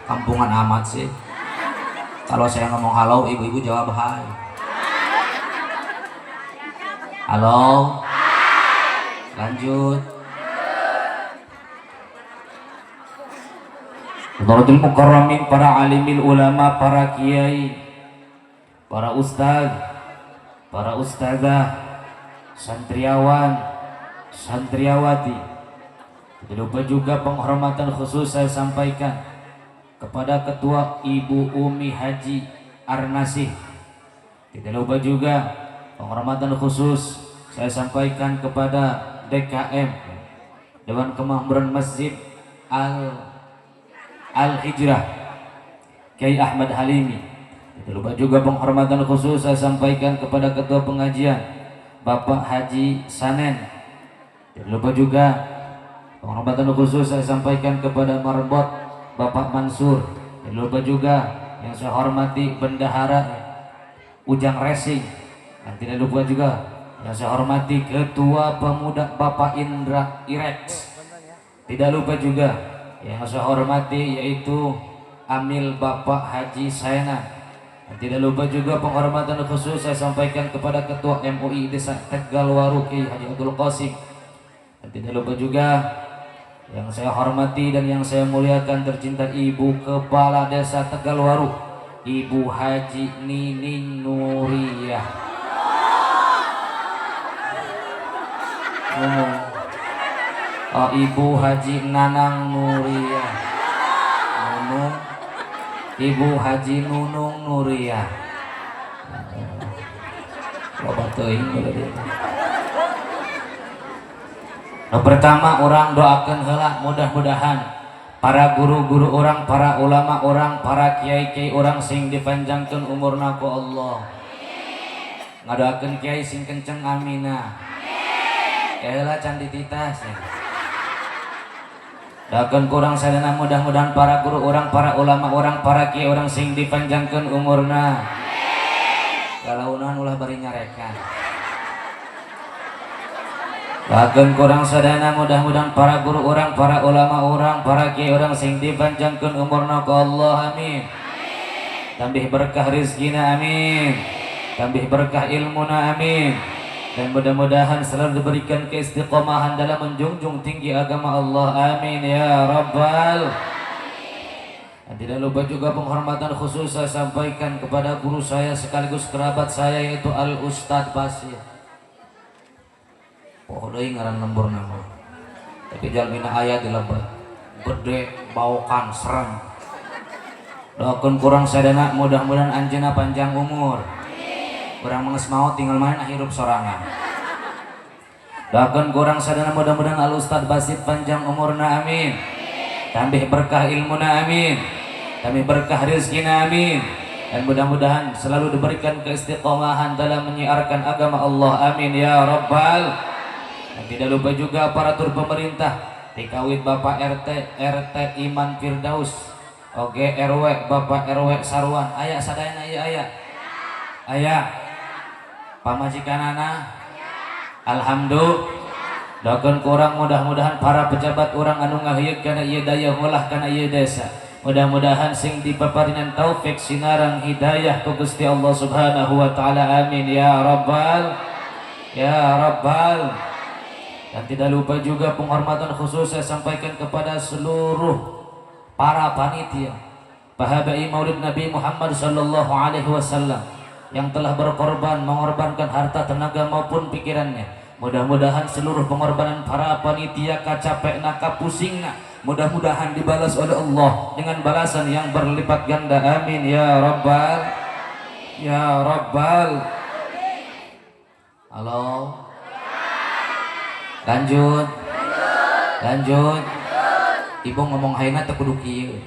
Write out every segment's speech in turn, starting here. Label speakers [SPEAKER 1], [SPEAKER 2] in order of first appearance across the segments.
[SPEAKER 1] Kampungan amat sih. Kalau saya ngomong halo, ibu-ibu jawab hai. Halo. Lanjut. Hadratul mukarramin, para alimil ulama, para kiai, para ustaz, para ustazah, santriawan, santriawati. Tidak lupa juga penghormatan khusus saya sampaikan kepada Ketua Ibu Umi Haji Arnasih. Tidak lupa juga penghormatan khusus saya sampaikan kepada DKM, Dewan Kemakmuran Masjid Al Hijrah, Kiai Ahmad Halimi. Tidak lupa juga penghormatan khusus saya sampaikan kepada Ketua Pengajian Bapak Haji Sanen. Tidak lupa juga penghormatan khusus saya sampaikan kepada Marbot Bapak Mansur. Tidak lupa juga yang saya hormati Bendahara Ujang Racing. Dan tidak lupa juga yang saya hormati Ketua Pemuda Bapak Indra Irex. Tidak lupa juga yang saya hormati yaitu Amil Bapak Haji Saena. Dan tidak lupa juga penghormatan khusus saya sampaikan kepada Ketua MUI Desa Tegalwaru Kiai Haji Abdul Qasim. Dan tidak lupa juga yang saya hormati dan yang saya muliakan tercinta Ibu Kepala Desa Tegalwaru, Ibu Haji Nining Nuriyah. Ngomong. Oh, Ibu Haji Nanang Nuriyah. Nunung. Ibu Haji Nunung Nuriyah. Loba teuing bae. Nah, pertama orang doakan heula mudah-mudahan para guru-guru orang, para ulama orang, para kiai-kiai orang sing dipanjangkeun umurna ku Allah. Ngadoakeun kiai sing kenceng amina. Heula can dititas ya. Doakeun kurang sadana mudah-mudahan para guru orang, para ulama orang, para kiai orang sing dipanjangkeun umurna. Galaunan ulah bari nyarekan. Doakeun kurang sadana mudah-mudahan para guru orang, para ulama orang, para kiai orang sing dipanjangkeun umurna ku Allah, amin. Tambih berkah rezekina, amin. Tambih berkah ilmuna, amin. Dan mudah-mudahan selalu diberikan keistiqomahan dalam menjunjung tinggi agama Allah, amin ya rabbal. Dan tidak lupa juga penghormatan khusus saya sampaikan kepada guru saya sekaligus kerabat saya yaitu Al Ustadz Basir. Poho deui ngaran lembur nama. Tapi jalmina aya di lebet. Gede, baokan, serem. Doakeun kurang sadana mudah-mudahan anjeunna panjang umur. Urang mah geus maot tinggal mana hirup sorangan. Doakeun kurang sadana mudah-mudahan Al Ustadz Basit panjang umurna, amin. Tambih berkah ilmuna, amin. Tambih berkah rezekina, amin. Dan mudah-mudahan selalu diberikan keistiqomahan dalam menyiarkan agama Allah, amin ya rabbal. Dan tidak lupa juga aparatur pemerintah dikawit Bapak RT RT Iman Firdaus, oke RW Bapak RW Sarwan, aya sadayana aya aya aya pamajikanana, alhamdulillah. Doakeun kurang mudah-mudahan para pejabat orang anu ngahieut kana ieu daya ngolah kana ieu desa, mudah-mudahan sing dipaparinan taufik sinarang hidayah ku Gusti Allah Subhanahu wa taala, amin ya rabbal ya rabbal. Dan tidak lupa juga penghormatan khusus saya sampaikan kepada seluruh para panitia Pahabai Maulid Nabi Muhammad sallallahu alaihi wasallam yang telah berkorban, mengorbankan harta, tenaga maupun pikirannya. Mudah-mudahan seluruh pengorbanan para panitia kacapekna kapusingna mudah-mudahan dibalas oleh Allah dengan balasan yang berlipat ganda, amin ya rabbal ya rabbal. Halo. Lanjut. Lanjut. Ibu ngomong hayna teu kudu kieu.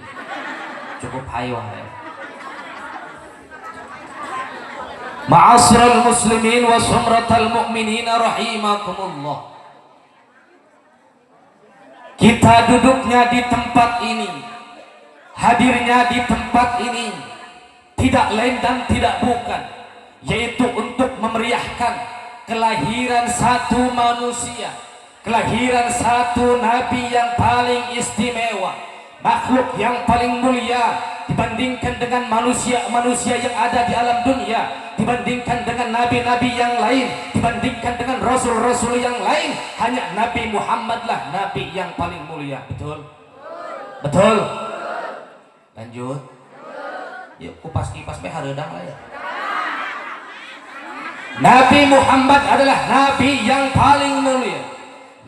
[SPEAKER 1] Cukup hayu wae. Ma'asyiral muslimin wa sumratal mu'minina rahimakumullah. Kita duduknya di tempat ini, hadirnya di tempat ini tidak lain dan tidak bukan, yaitu untuk memeriahkan kelahiran satu manusia, kelahiran satu nabi yang paling istimewa, Makhluk yang paling mulia dibandingkan dengan manusia-manusia yang ada di alam dunia, dibandingkan dengan nabi-nabi yang lain, dibandingkan dengan rasul-rasul yang lain, hanya Nabi Muhammad lah nabi yang paling mulia. Betul? Betul? Lanjut. Yuk, kupas kipas be hareudang lah ya. Nabi Muhammad adalah nabi yang paling mulia,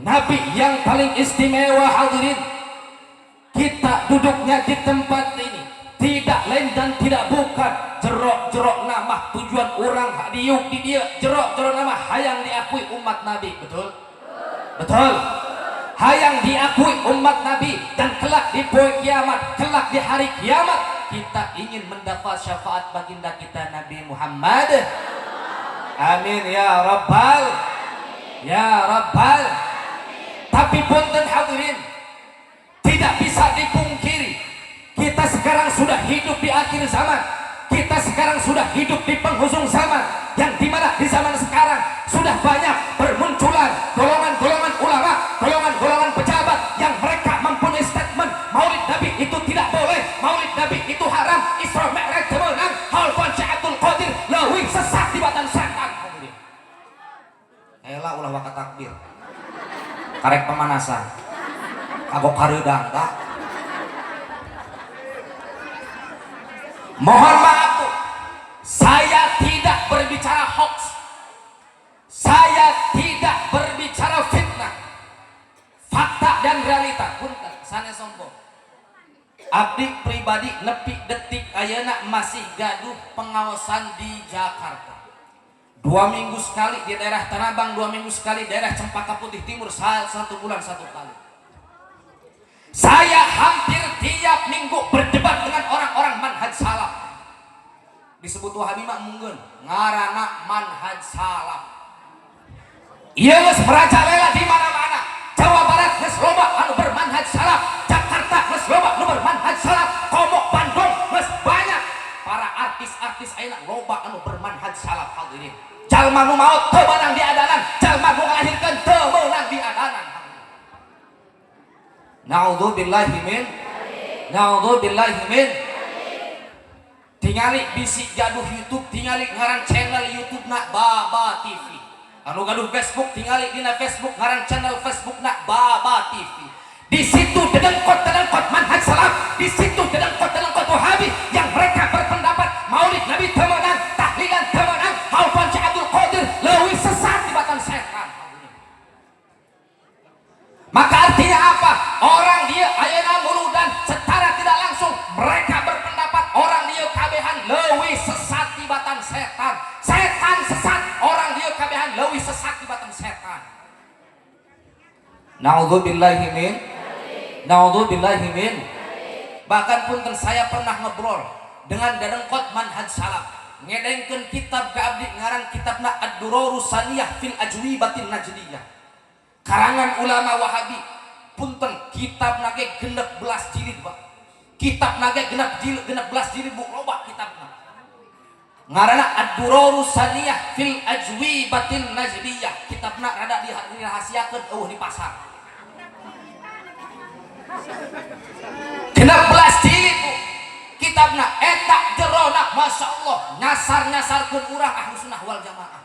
[SPEAKER 1] nabi yang paling istimewa. Hadirin, kita duduknya di tempat ini tidak lain dan tidak bukan jerok-jerok nama tujuan orang diuk di dia, jerok-jerok nama hayang diakui umat Nabi. Betul? Betul? Hayang diakui umat Nabi, dan kelak di poe kiamat, kelak di hari kiamat, kita ingin mendapat syafaat baginda kita Nabi Muhammad. Amin ya rabbal ya rabbal. Tapi punten hadirin, tidak bisa dipungkiri kita sekarang sudah hidup di akhir zaman. Kita sekarang sudah hidup di penghujung zaman, yang dimana di zaman sekarang sudah banyak bermunculan golongan-golongan ulama, golongan-golongan pejabat yang mereka mempunyai statement maulid Nabi itu tidak boleh, maulid Nabi itu haram, Isra Mi'raj meunang, haul Syekh Abdul Qadir leuwih sesat tibatan setan. Ela, ulah waka takbir, karek pemanasan, kagok hareudang tah. Mohon maaf, Bu, saya tidak berbicara hoax, saya tidak berbicara fitnah, fakta dan realita. Punten, sanes sombong, abdi pribadi nepi detik ayeuna masih gaduh pengawasan di Jakarta, 2 minggu sekali di daerah Tanah Abang, 2 minggu sekali daerah Cempaka Putih Timur, satu bulan satu kali. Saya hampir tiap minggu berdebat dengan orang-orang manhaj salaf. Disebut Wahabi mah mungkin ngarana manhaj salaf. Ieu geus merajalela di mana-mana. Jawa Barat geus loba anu bermanhaj salaf, Jakarta geus loba anu bermanhaj salaf, komo Bandung geus banyak para artis-artis ayeuna loba anu bermanhaj salaf. Hadirin, jalma nu maot teu meunang diadanan, jalma nu ngalahirkeun teu meunang diadanan. Na'udzubillahi min, na'udzubillahi min. Tingali bisi gaduh YouTube, tingali ngaran channel YouTube na Baba TV. Anu gaduh Facebook, tingali dina Facebook ngaran channel Facebook na Baba TV. Di situ dedengkot dedengkot manhaj salaf, di situ dedengkot dedengkot Wahabi yang mereka berpendapat maulid Nabi teu meunang, tahlilan teu meunang, haul Syekh Abdul Qadir leuwih sesat tibatan setan. Maka artinya apa? Orang dia ayeuna muludan secara tidak langsung mereka berpendapat orang dia kabehan leuwih sesat tibatan setan. Setan sesat, orang dia kabehan leuwih sesat tibatan setan. Na'udzubillahi min, na'udzubillahi min. Bahkan punten, saya pernah ngobrol dengan dedengkot manhaj salaf, ngedengkeun kitab ke abdi, ngaran kitabna Ad-Durarus Saniyah fil Ajwibatin Najdiyah, karangan ulama Wahabi. Punten, kitab nage 16 jilid, Pak. Kitab nage genep jilid, 16 jilid, Bu, loba kitabna. Ngaranna Ad-Durarus Saniyah fil Ajwibatin Najdiyah. Kitabna rada dirahasiakeun, euweuh di pasar. 16 jilid, Bu, kitabna eta. Jerona Masya Allah nyasar-nyasarkeun urang ahlu sunnah wal jamaah,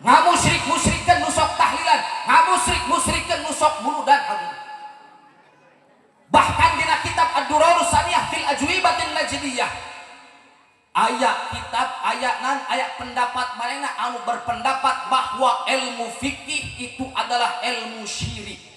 [SPEAKER 1] ngamusyrik musyrikeun nu sok tahlilan, ngamusyrik musyrikeun nu sok muludan. Hadirin, bahkan dina kitab Ad-Durarus Saniyah fil Ajwibatin Najdiyah aya kitab, aya nan aya pendapat manehna anu berpendapat bahwa ilmu fikih itu adalah ilmu syirik.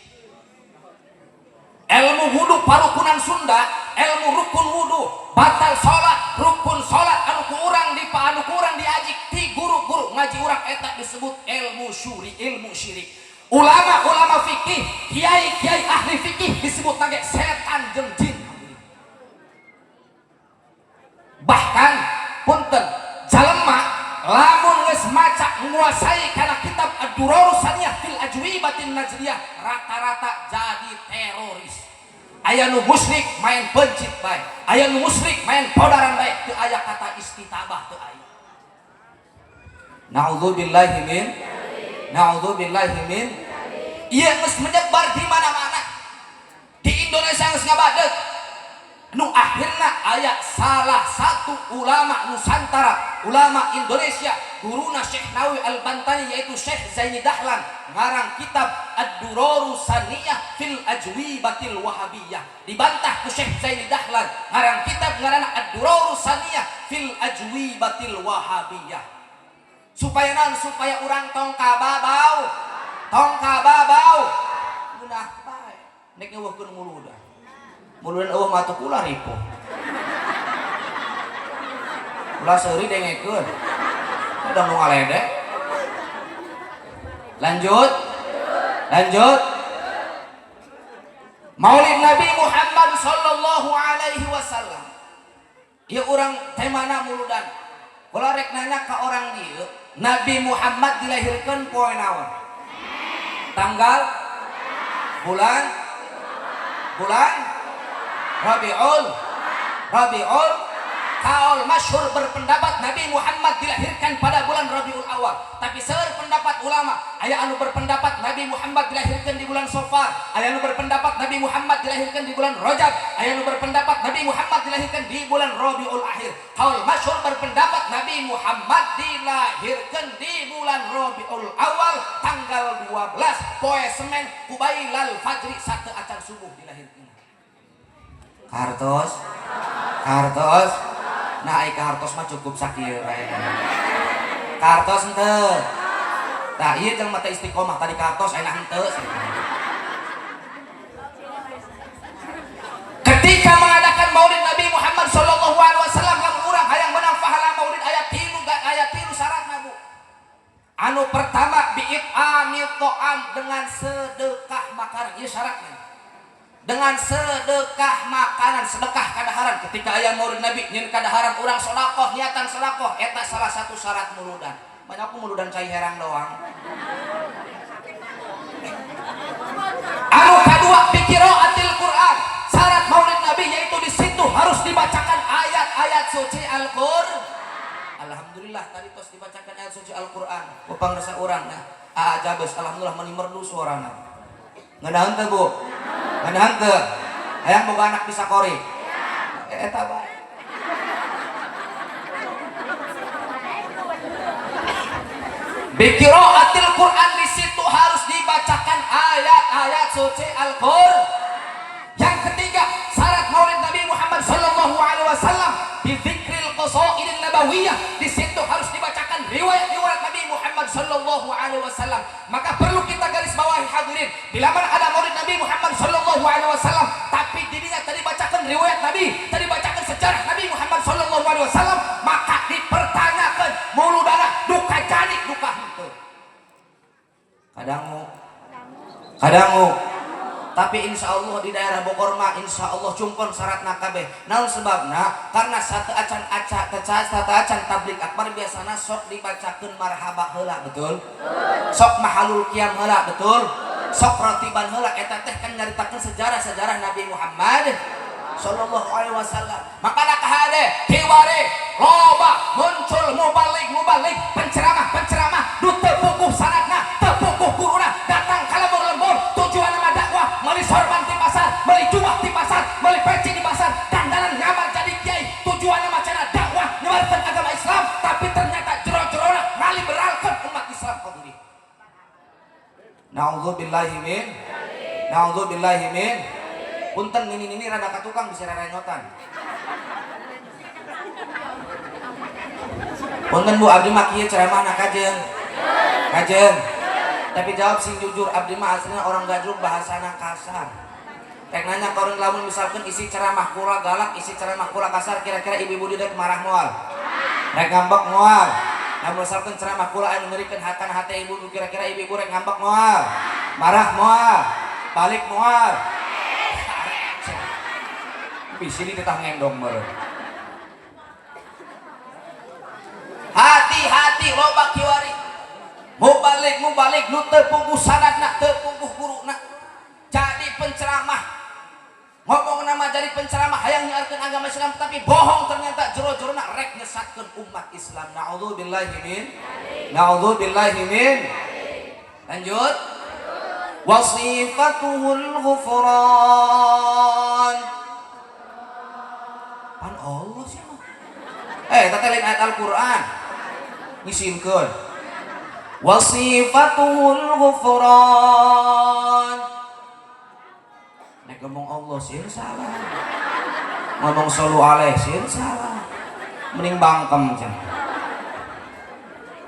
[SPEAKER 1] Ilmu wudu parukunan Sunda, ilmu rukun wudu, batal salat, rukun salat anu ku urang di anu ku urang diaji ti guru-guru ngaji urang, eta disebut ilmu syuri, ilmu syirik. Ulama-ulama fikih, kiai-kiai ahli fikih disebut nage setan jeung jin. Bahkan punten, jalema lamun geus maca, menguasai kana kitab Ad-Durarus Saniyah fil Ajwibatin Najdiyah, rata-rata jadi teroris. Aya nu musyrik main pencit bae, aya nu musyrik main podaran bae, teu aya kata istitabah, teu aya. Na'udzubillahi min, na'udzubillahi min. Ieu geus menyebar di mana-mana. Di Indonesia geus ngabadeg. salah satu ulama Nusantara, ulama Indonesia, guruna Syekh Nawawi Al-Bantani, yaitu Syekh Zaini Dahlan, ngarang kitab Ad-Duraru Saniyah fil Ajwibatil Wahabiyah. Dibantah ku Syekh Zaini Dahlan, ngarang kitab ngaranna Ad-Duraru Saniyah fil Ajwibatil Wahabiyah. Supaya naon? Supaya urang tong kababau, tong kababau. Munah bae nek ngeuweuhkeun muludan. Muludan eueuh mah atuh kula ripuh. Ulah seuri dengekeun. Udah nu ngaledek. Lanjut. Lanjut. Maulid Nabi Muhammad sallallahu alaihi wasallam. Ieu urang temana muludan. Kula rek nanya ka orang dieu, Nabi Muhammad dilahirkeun poe naon? Tanggal, bulan, bulan Rabiul, Rabiul. Kaul masyhur berpendapat Nabi Muhammad dilahirkan pada bulan Rabiul Awal. Tapi seueur pendapat ulama, aya anu berpendapat Nabi Muhammad dilahirkan di bulan Safar, aya anu berpendapat Nabi Muhammad dilahirkan di bulan Rajab, aya anu berpendapat Nabi Muhammad dilahirkan di bulan Rabiul Akhir. Kaul masyhur berpendapat Nabi Muhammad dilahirkan di bulan Rabiul Awal tanggal 12 poe Senin kubailal fajri, satu acan subuh dilahirkan. Kartos, kartos. Nah, ai kartos mah cukup sakieu bae. Kartos henteu. Tah, ieu jeung mata istiqomah tadi kartos enak henteu. Ketika mengadakan Maulid Nabi Muhammad sallallahu alaihi wasallam, lamun urang hayang menang pahala maulid, aya tilu syaratna, Bu. Anu pertama, bi'it'ami ta'am, dengan sedekah makanan. Ieu syaratnya. Dengan sedekah makanan, sedekah kadaharan. Ketika aya maulid Nabi nyeun kadaharan, urang sedekah, niatan sedekah, eta salah satu syarat muludan. Banyak aku muludan cai herang doang. Anu kadua, biqiraatil Quran. Syarat maulid Nabi yaitu di situ harus dibacakan ayat-ayat suci Al-Qur'an. Alhamdulillah tadi tos dibacakan ayat suci Al-Qur'an. Ku pangrasa urang nah. Aa Jabes alhamdulillah meni merdu suarana. Ngeunaheun teu, Bu? Ngeunaheun teu? Hayang boga anak bisa kori? Eta bae. Biqiraatil Quran, di situ harus dibacakan ayat-ayat suci Al-Qur'an. Yang ketiga, syarat Maulid Nabi Muhammad sallallahu alaihi wasallam bi dzikril qasaidin nabawiyah. Di situ harus dibacakan riwayat-riwayat Nabi Muhammad sallallahu alaihi wasallam. Maka perlu kita garis bawahi hadirin, bila mana ada Maulid Nabi Muhammad sallallahu alaihi wasallam tapi dirinya tadi bacakan riwayat Nabi, tadi bacakan sejarah Nabi Muhammad sallallahu alaihi wasallam, maka dipertanyakan muludana duka jadi duka henteu. Kadangu, kadangu. Tapi insya Allah di daerah Bogor mah insya Allah cumpon syaratna kabeh. Naon sebabna? Karena satu acan aca teca satu acan tablik akbar biasana sok dibacakeun marhaba heula, betul? Sok mahalul qiyam heula, betul? Sok ratiban heula, eta teh kan nyaritakeun sejarah-sejarah Nabi Muhammad sallallahu alaihi wasallam. Makana kahade kiwari loba muncul mubalik-mubalik, penceramah-penceramah nu teu puguh sanadna, teu puguh guruna, datang ka lembur-lembur tujuan mah dakwah, meuli sorban di pasar, meuli jubah di pasar, meuli peci di pasar, dandanan ngamar jadi kiai, tujuan mah cenah dakwah nyebarkeun agama Islam, tapi ternyata jero-jerona ngaliberalkeun umat Islam hadirin. Nauzubillahi min, nauzubillahi min. Punten nini-nini rada ka tukang bisa rerenyotan. Punten Bu, abdi mah kieu ceramahna kajeun. Kajeun. Tapi jawab sing jujur, abdi mah aslinya orang gajrug bahasana kasar. Rek nanya ka urang, lamun misalkan isi ceramah kula galak, isi ceramah kula kasar, kira-kira ibu-ibu di dek marah moal? Rek ngambek moal? Lamun misalkan ceramah kula anu nyerikeun hatana hate ibu, kira-kira ibu-ibu rek ngambek moal? Marah moal? Balik moal? Bisi ini tetah ngendong meureun. Hati-hati loba kiwari. Mubalik mubalik nu teu puguh sanadna, teu puguh guruna. Jadi penceramah. Ngomong nama jadi penceramah hayang nyiarkeun agama Islam tapi bohong, ternyata jero-jerona rek nyesatkeun umat Islam. Nauzubillahi min. Nauzubillahi min. Lanjut. Wasifatuhul ghufran.
[SPEAKER 2] Pan Allah sih mah. Eta teh lain ayat Al-Qur'an. Ngisinkeun. Wasifatuhul ghufran. Nek ngomong Allah sih salah. Ngomong solu alaih sih salah. Mending bangkem cenah.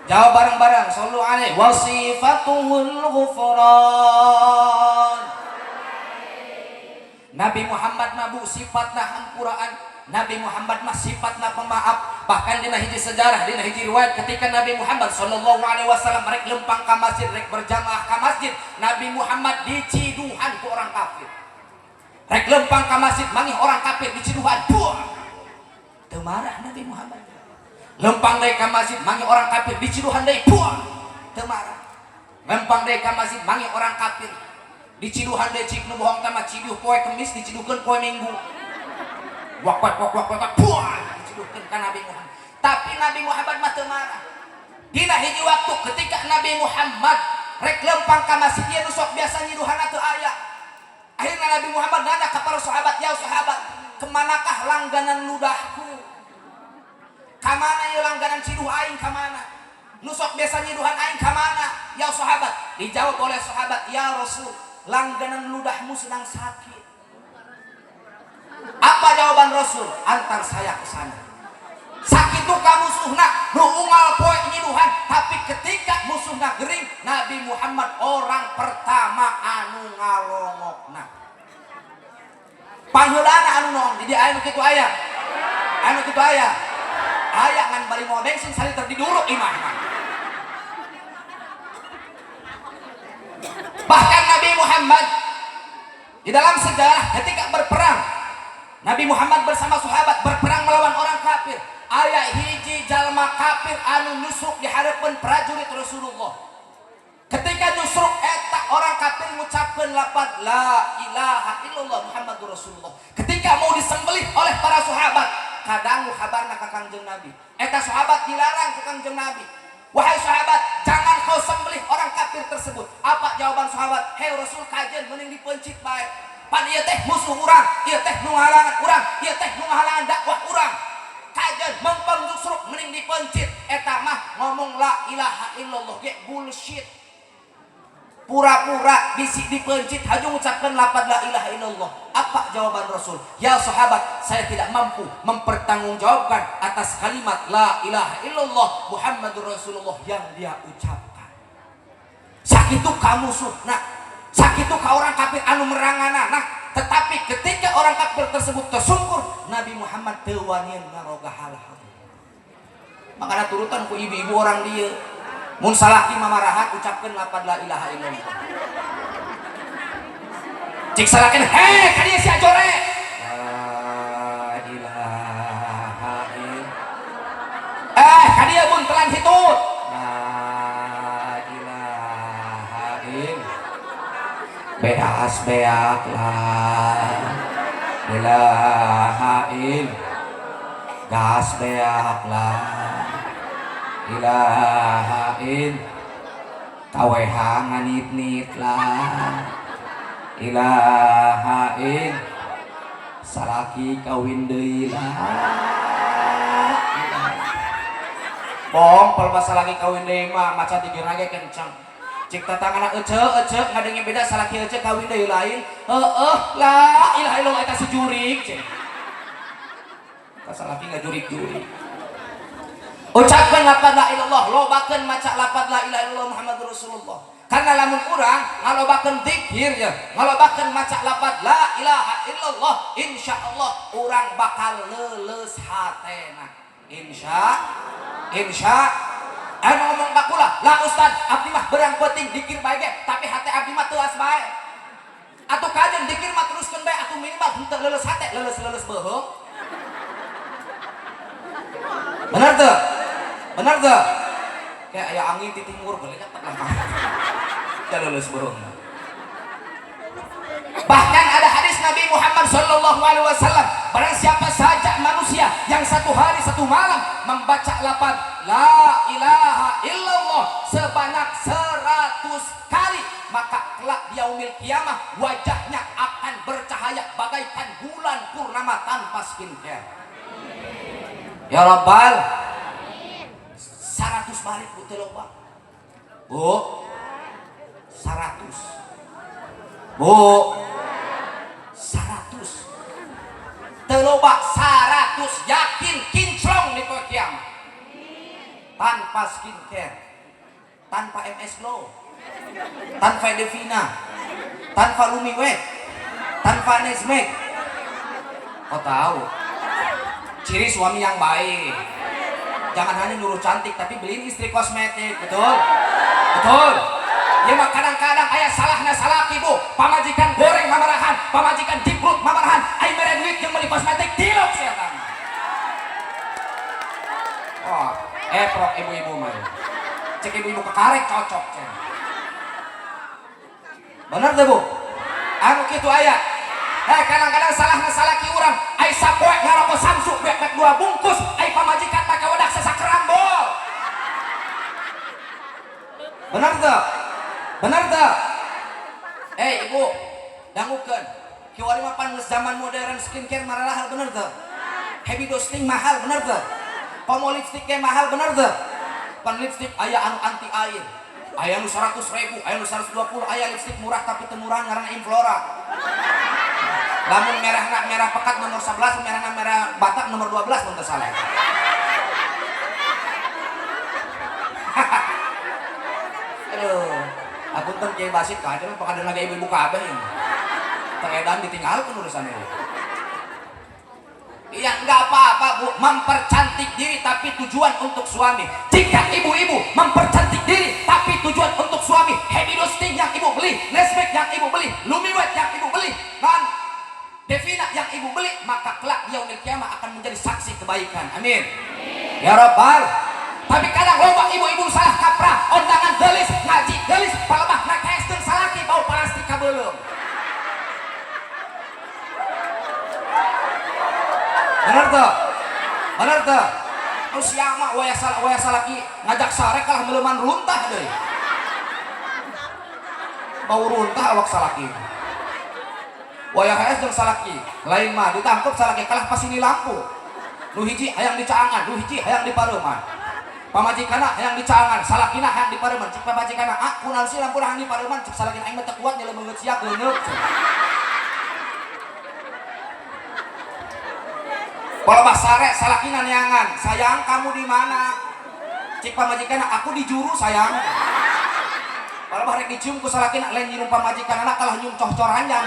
[SPEAKER 2] Jawab bareng-bareng, solu alaih. Wasifatuhul ghufran. Nabi Muhammad mah bu sifatna hampuraan. Nabi Muhammad mah sifatna pemaaf. Bahkan dina hiji sejarah, dina hiji riwayat, ketika Nabi Muhammad sallallahu alaihi wasallam rek lempang ka masjid, rek berjamaah ka masjid, Nabi Muhammad diciduhan ku orang kafir. Rek lempang ka masjid, manggih orang kafir diciduhan. Buah. Teu marah Nabi Muhammad. Lempang deui ka masjid, manggih orang kafir diciduhan deui. Buah. Teu marah. Lempang deui ka masjid, manggih orang kafir diciduhan deui. Cik nu bohong teh mah ciduh poe Kemis, diciduhkeun poe Minggu. Wak wak wak wak wak, buah, diciduhkeun ka Nabi Muhammad. Tapi Nabi Muhammad mah teu marah. Dina hiji waktu ketika Nabi Muhammad rek lempang ka masjid, ieu nu sok biasa nyiduhan teu aya. Akhirnya Nabi Muhammad nanya ke para sahabat, "Ya sahabat, kemanakah langganan ludahku? Kamana ieu langganan ciduh aing, kamana? Nu sok biasa nyiduhan aing kamana, ya sahabat?" Dijawab oleh sahabat, "Ya Rasul, langganan ludahmu sedang sakit." Apa jawaban Rasul? "Antar saya ke sana." Sakitu ka musuhna nu unggal poe nyiduhan, tapi ketika musuhna gering, Nabi Muhammad orang pertama anu ngalongokna. Pangheulana anu noong di dieu aya nu kitu aya. Anu kitu aya. Aya, ngan bari mawa bensin saliter diduruk imahna. Bahkan Nabi Muhammad di dalam sejarah ketika berperang, Nabi Muhammad bersama sahabat berperang melawan orang kafir. Aya hiji jalma kafir anu nusuk di hadapan prajurit Rasulullah. Ketika nusruk, eta orang kafir ngucapkeun lapad la ilaha illallah Muhammadur Rasulullah. Ketika mau disembelih oleh para sahabat, kadangu kabarna ka Kangjeng Nabi. Eta sahabat dilarang ke Kangjeng Nabi. "Wahai sahabat, jangan kau sembelih orang kafir tersebut." Apa jawaban sahabat? "Hei Rasul, kajen mending dipencit bae. Pan ieu teh musuh urang, ieu teh nu ngahalangan urang, ieu teh nu ngahalangan dakwah urang. Kajen mempeng nusruk mending dipencit. Eta mah ngomong la ilaha illallah ge bullshit. Pura-pura bisi dipencit haju ngucapkan lapad la ilaha illallah." Apa jawaban Rasul? "Ya sahabat, saya tidak mampu mempertanggungjawabkan atas kalimat la ilaha illallah Muhammadur Rasulullah yang dia ucapkan." Sakitu ka musuhna, sakitu ka orang kafir anu merangana. Nah, tetapi ketika orang kafir tersebut tersungkur, Nabi Muhammad teu wanian ngaroga hal-hal. Makanya turutan ku ibu-ibu orang dia. Mun salaki mamarahan, ucapkeun lapad la ilaha illallah. Cik salakin, "Hei, ka dieu sia jore." La ilaha illallah. "Eh, ka dieu bun telan hitut." La ilaha illallah. Beas beak la ilaha illallah. Gas beak la ilaha il KWH nganit-nit la ilaha il salaki kawin deui la. Bohong kalau masalah laki kawin deui mah maca dikir ge kencang. Cik tatangana, "Ece, ece," ngadenge beda, salaki ece kawin deui lain. "Heueuh, la ilaha illallah, eta si jurik," cek. Salaki ngajurik-jurik. Ucapkan lapad la ilallah, lobakeun maca lapad la ilaha illallah Muhammadur Rasulullah. Karena lamun urang ngalobakeun zikir ya, ngalobakeun maca lapad la ilaha illallah, insyaallah urang bakal leuleus hatena. Insya insya anu ngomong ka kula, "Lah Ustad, abdi mah berang penting dikir bae ge, tapi hate abdi mah teuas bae." Atuh kajen dikir mah teruskeun bae atuh, minimal henteu leuleus hate, leuleus-leuleus beuheung. Benar tuh? Benar tuh? Kayak aya angin ti timur geuleuh tak langkah. Ya leuleus beuheung. Bahkan ada hadis Nabi Muhammad Shallallahu Alaihi Wasallam, barang siapa saja manusia yang satu hari satu malam membaca lapad la ilaha illallah sebanyak 100 kali, maka kelak di yaumil kiamah wajahnya akan bercahaya bagaikan bulan purnama tanpa skincare. Ya Rabbal 100 balik bu teu loba. Bu 100. Bu 100. Teu loba 100 yakin kinclong di poe kiamat. Tanpa skincare, tanpa MS Glow, tanpa Devina, tanpa Lumiwet, tanpa Nesmek. Kau tahu ciri suami yang baik, jangan hanya nyuruh cantik tapi beliin istri kosmetik, betul? Betul. Ya mah kadang-kadang aya salahna salaki bu, pamajikan goreng mamarahan, pamajikan diprut mamarahan, ai mere duit jeung beli kosmetik tilok setan. Oh, eprok ibu-ibu mah. Cek ibu-ibu kekarek cocok cek. Bener teh bu? Anu kitu aya. Kadang-kadang salahna salaki urang, ai sapoe ngarokok Samsu bek-bek 2 bungkus, ai pamajikan make wedak sasakerambol. Bener teu? Bener teu? Ibu, dangukeun. Kiwari mah pan geus zaman modern skincare maralahal bener teu? Heavy dosing mahal bener teu? Komo lipstick ge mahal bener teu? Pan lipstick aya anu anti air. Aya nu 100.000, aya nu 120, aya lipstick murah tapi teu murah ngaranna Inflora. Lamun merahna merah pekat nomor 11, merahna merah batak nomor 12 mun teu salah. Aduh, apunten Kiai Basit ka aja mah pakadeun lagi ibu-ibu kabeh ini. Teu edan ditinggalkeun urusan ini. Iya, nggak apa-apa bu, mempercantik diri tapi tujuan untuk suami. Jika ibu-ibu mempercantik diri tapi tujuan untuk suami, heavy dosing yang ibu beli, Nesmek yang ibu beli, Lumiwet yang ibu beli, dan Devina yang ibu beli, maka kelak yaumil kiamah akan menjadi saksi kebaikan. Amin. Ya Rabbal. Tapi kadang loba ibu-ibu salah kaprah, ondangan gelis, ngaji gelis, palebah nakes jeung salaki bau plastik kabeuleum. Bener tuh? Bener tuh? Oh siapa waya salah waya salaki ngajak sare kalah meleuman runtah deui. Bau runtah awak salaki. Waya hees jeung salaki, lain mah ditangkep salaki kalah pasini lampu. Nu hiji hayang dicaangan, nu hiji hayang dipareuman. Pamajikanna hayang dicaangan, salakina hayang dipareuman. Cik pamajikanna, ah kunaon sih lampu hayang dipareuman, cik salakina aing mah teu kuat nyelemeungeut sia geuneuk. Kalau sare salakina neangan, sayang kamu di mana? Cik pamajikanna, aku di juru sayang. Kalau rek dicium ku salakina lain nyium pamajikanna kalah nyium cohcor hanjang.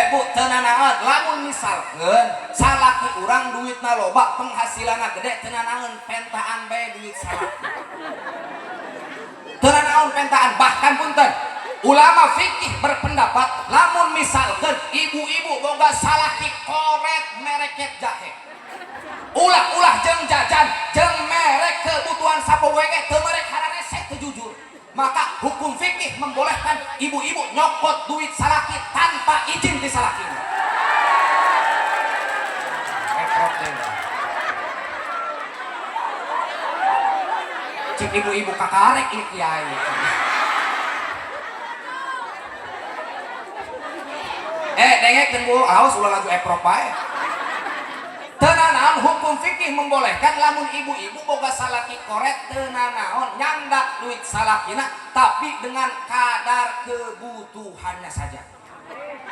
[SPEAKER 2] Bu, teu nanaon, lamun misalkeun salaki urang duitna loba, penghasilanna gede, teu nanaon pentaan bae duit salaki. Teu nanaon pentaan, bahkan punten ulama fikih berpendapat lamun misalkan ibu-ibu boga salaki koret mereket jahe, ulah-ulah jeung jajan jeung merek kebutuhan sapoe ge teu merek hararese teu jujur, maka hukum fikih membolehkan ibu-ibu nyokot duit salaki tanpa izin di salaki. Cik ibu-ibu kakarek ieu kiai. Dengekeun bu, awas ulah laju eprok bae. Teu nanaon hukum fikih membolehkan lamun ibu-ibu boga salaki koret teu nanaon nyandak duit salakina tapi dengan kadar kebutuhannya saja.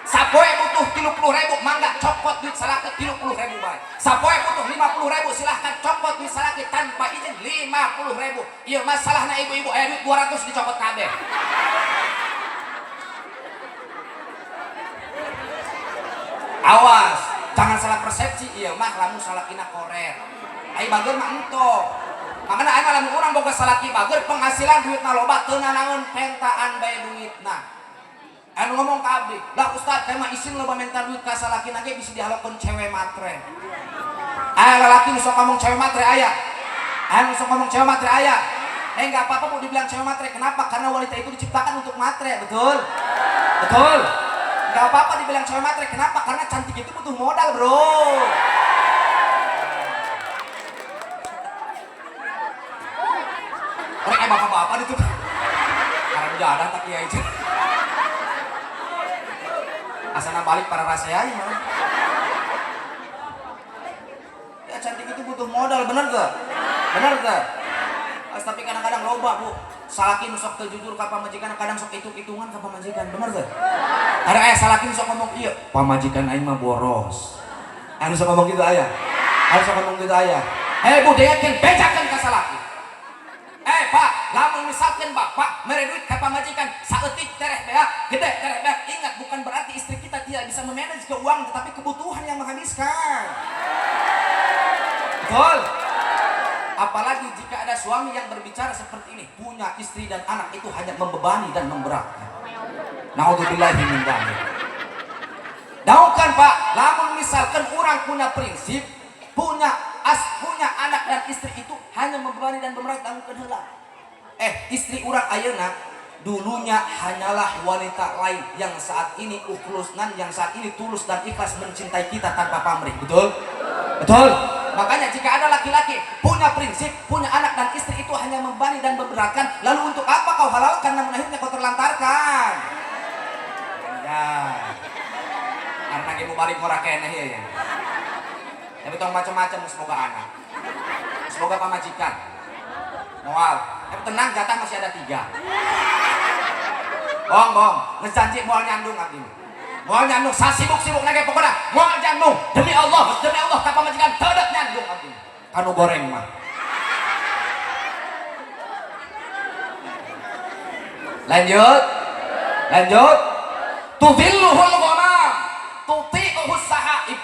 [SPEAKER 2] Sapoe butuh 30.000 mangga cokot duit salaki 30.000 bae. Sapoe butuh 50.000 silahkan cokot duit salaki tanpa izin 50.000. Ieu masalahna ibu-ibu aya duit 200 dicokot kabeh. Awas, jangan salah persepsi, iya mah lamun salakina koret. Ai bager mah entok. Makana aya lamun urang boga salaki bager penghasilan duitna loba teu nanaon pentaan bae duitna. Anu ngomong ka abdi, lah ustad teh mah isin loba menta duit ka salakina ge bisi dihalokeun cewek matre. Aya lalaki nu sok ngomong cewek matre aya. Aya nu sok ngomong cewek matre aya. Enggak apa-apa bu dibilang cewek matre. Kenapa? Karena wanita itu diciptakan untuk matre, betul? Betul. Gak apa-apa dibilang cewek matre. Kenapa? Karena cantik itu butuh modal, bro. Orang kayak bapak-bapak itu. Karena udah ada tak kiai. Asana balik para rasea mah. cantik itu butuh modal, bener tuh? Bener tuh? Tapi kadang-kadang loba, Bu. Salaki nu sok teu jujur ka pamajikan, kadang sok hitung-hitungan ka pamajikan, bener tuh? Kadang aya salaki nu sok ngomong ieu, pamajikan aing mah boros. Anu sok ngomong gitu aya. Anu sok ngomong gitu aya. Hei Bu, dengekeun, bejakeun ka salaki. Eh Pak, lamun misalkan bapak mere duit ka pamajikan saeutik tereh beak, gede tereh beak, ingat bukan berarti istri kita tidak bisa memanage keuangan, tetapi kebutuhan yang menghabiskan. Betul? Apalagi jika ada suami yang berbicara seperti ini, punya istri dan anak itu hanya membebani dan memberatkan. Naudzubillahi min dzalik. Daukan Pak, lamun misalkan orang punya prinsip, punya anak dan istri itu hanya membebani dan memberatkan, dangukeun heula. Istri urang ayeuna dulunya hanyalah wanita lain yang saat ini ukhlusnan, yang saat ini tulus dan ikhlas mencintai kita tanpa pamrih. Betul? Betul? Makanya jika ada laki-laki punya prinsip, punya anak dan istri itu hanya membebani dan memberatkan, lalu untuk apa kau halalkan namun akhirnya kau terlantarkan? Ya. Karena kamu balik ngora keneh ya, ya. Tapi tong macam-macam, semoga anak. Semoga pamajikan. Moal. Tapi tenang, jatah masih ada 3. Bohong, bohong. Ngejanji moal nyandung abdi. Moal nyandung, sasibuk-sibuk nage pokoknya moal nyandung. Demi Allah ka pamajikan teu nyandung abdi. Kanu goreng mah. Lanjut. Lanjut. Tudhilluhul ghamam, tuti'uhus sahaib.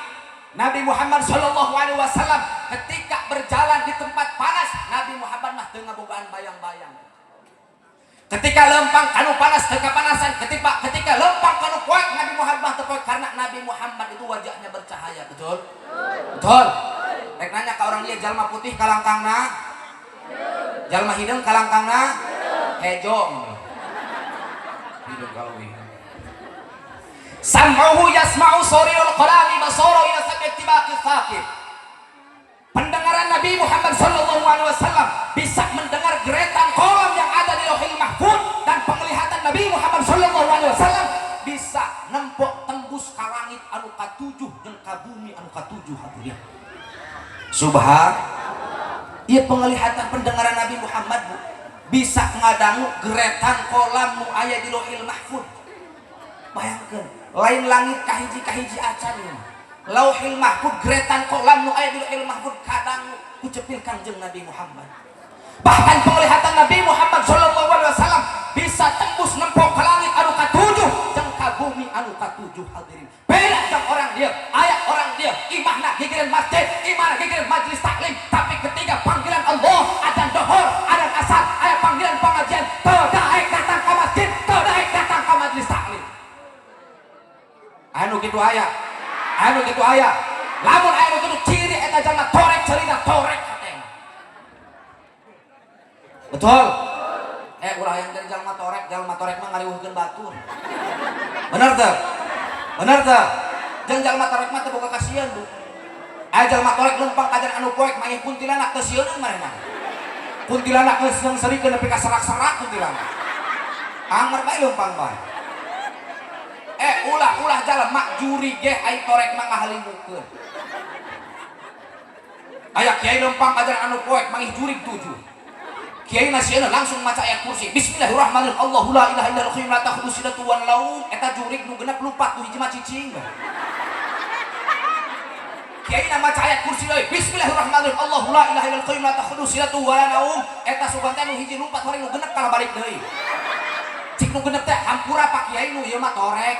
[SPEAKER 2] Nabi Muhammad sallallahu alaihi wasallam ketika berjalan di tempat panas, Nabi Muhammad mah teu ngabogaan bayang-bayang. Ketika lempang kanu panas teu kapanasan, ketika lempang kanu poek Nabi Muhammad mah teu poek karena Nabi Muhammad itu wajahnya bercahaya, betul? Betul. Rek nanya ka orang dia, jalma putih kalangkangna? Jalma hideung kalangkangna? Hejo. Hideung kaleuwih. Sam'uhu yasma'u sarirul qalami basara ila sab'i tibaqi thaqib. Pendengaran Nabi Muhammad sallallahu alaihi wasallam bisa mendengar geretan kolam yang ada di Lauhil Mahfuz, dan penglihatan Nabi Muhammad sallallahu alaihi wasallam bisa nempok tembus ka langit anu katujuh jeung ka bumi anu katujuh hadirin. Subhan. Ieu penglihatan pendengaran Nabi Muhammad, Bu, bisa ngadangu geretan kolam nu aya di Lauhil Mahfuz. Bayangkeun, lain langit kahiji-kahiji acan ieu. Lauhil Mahfuz geretan kolam nu aya di Lauhil Mahfuz kadangu ku cepil Kangjeng Nabi Muhammad. Bahkan penglihatan Nabi Muhammad sallallahu alaihi wasallam bisa tembus nempok ke langit anu katujuh jeung ka bumi anu katujuh hadirin. Beda jeung orang dia, aya orang dia imahna gigireun masjid, imahna gigireun majelis taklim, tapi ketika panggilan Allah, adzan dohor, adzan asar, aya panggilan pengajian, teu daek datang ka masjid, teu daek datang ka majelis taklim. Anu kitu aya. Anu kitu aya. Lamun aya nu kitu ciri eta jalma torek cerita torek hatena. Betul? Ulah yang dari jalma torek mah ngariweuhkeun batur. Bener teu? Bener teu? Jeung jalma torek mah teu boga kasieun, Bu. Aya jalma torek lempang kajan anu poek mangih kuntilanak teu sieuneun manehna. Kuntilanak geus nyeungserikeun nepi ka serak-serak kuntilanak. Anger bae lempang bae. Ulah jalma juri ge ai torek mah ngahalimukeun. Aya kiai lempang kajan anu poek mangih jurig 7. Kiai nasieuna langsung maca ayat kursi. Bismillahirrahmanirrahim. Allahu la ilaha illa huwal la ta'khudhuhu sinatun wa la naum. Eta jurig nu genep lupat nu hiji mah cicing. Kiai na maca ayat kursi deui. Bismillahirrahmanirrahim. Allahu la ilaha illa huwal la ta'khudhuhu sinatun wa la naum. Eta sugan teh nu hiji lumpat horing nu genep kalah balik deui. Cik nu genep teh hampura Pak Kiai nu ieu mah torek.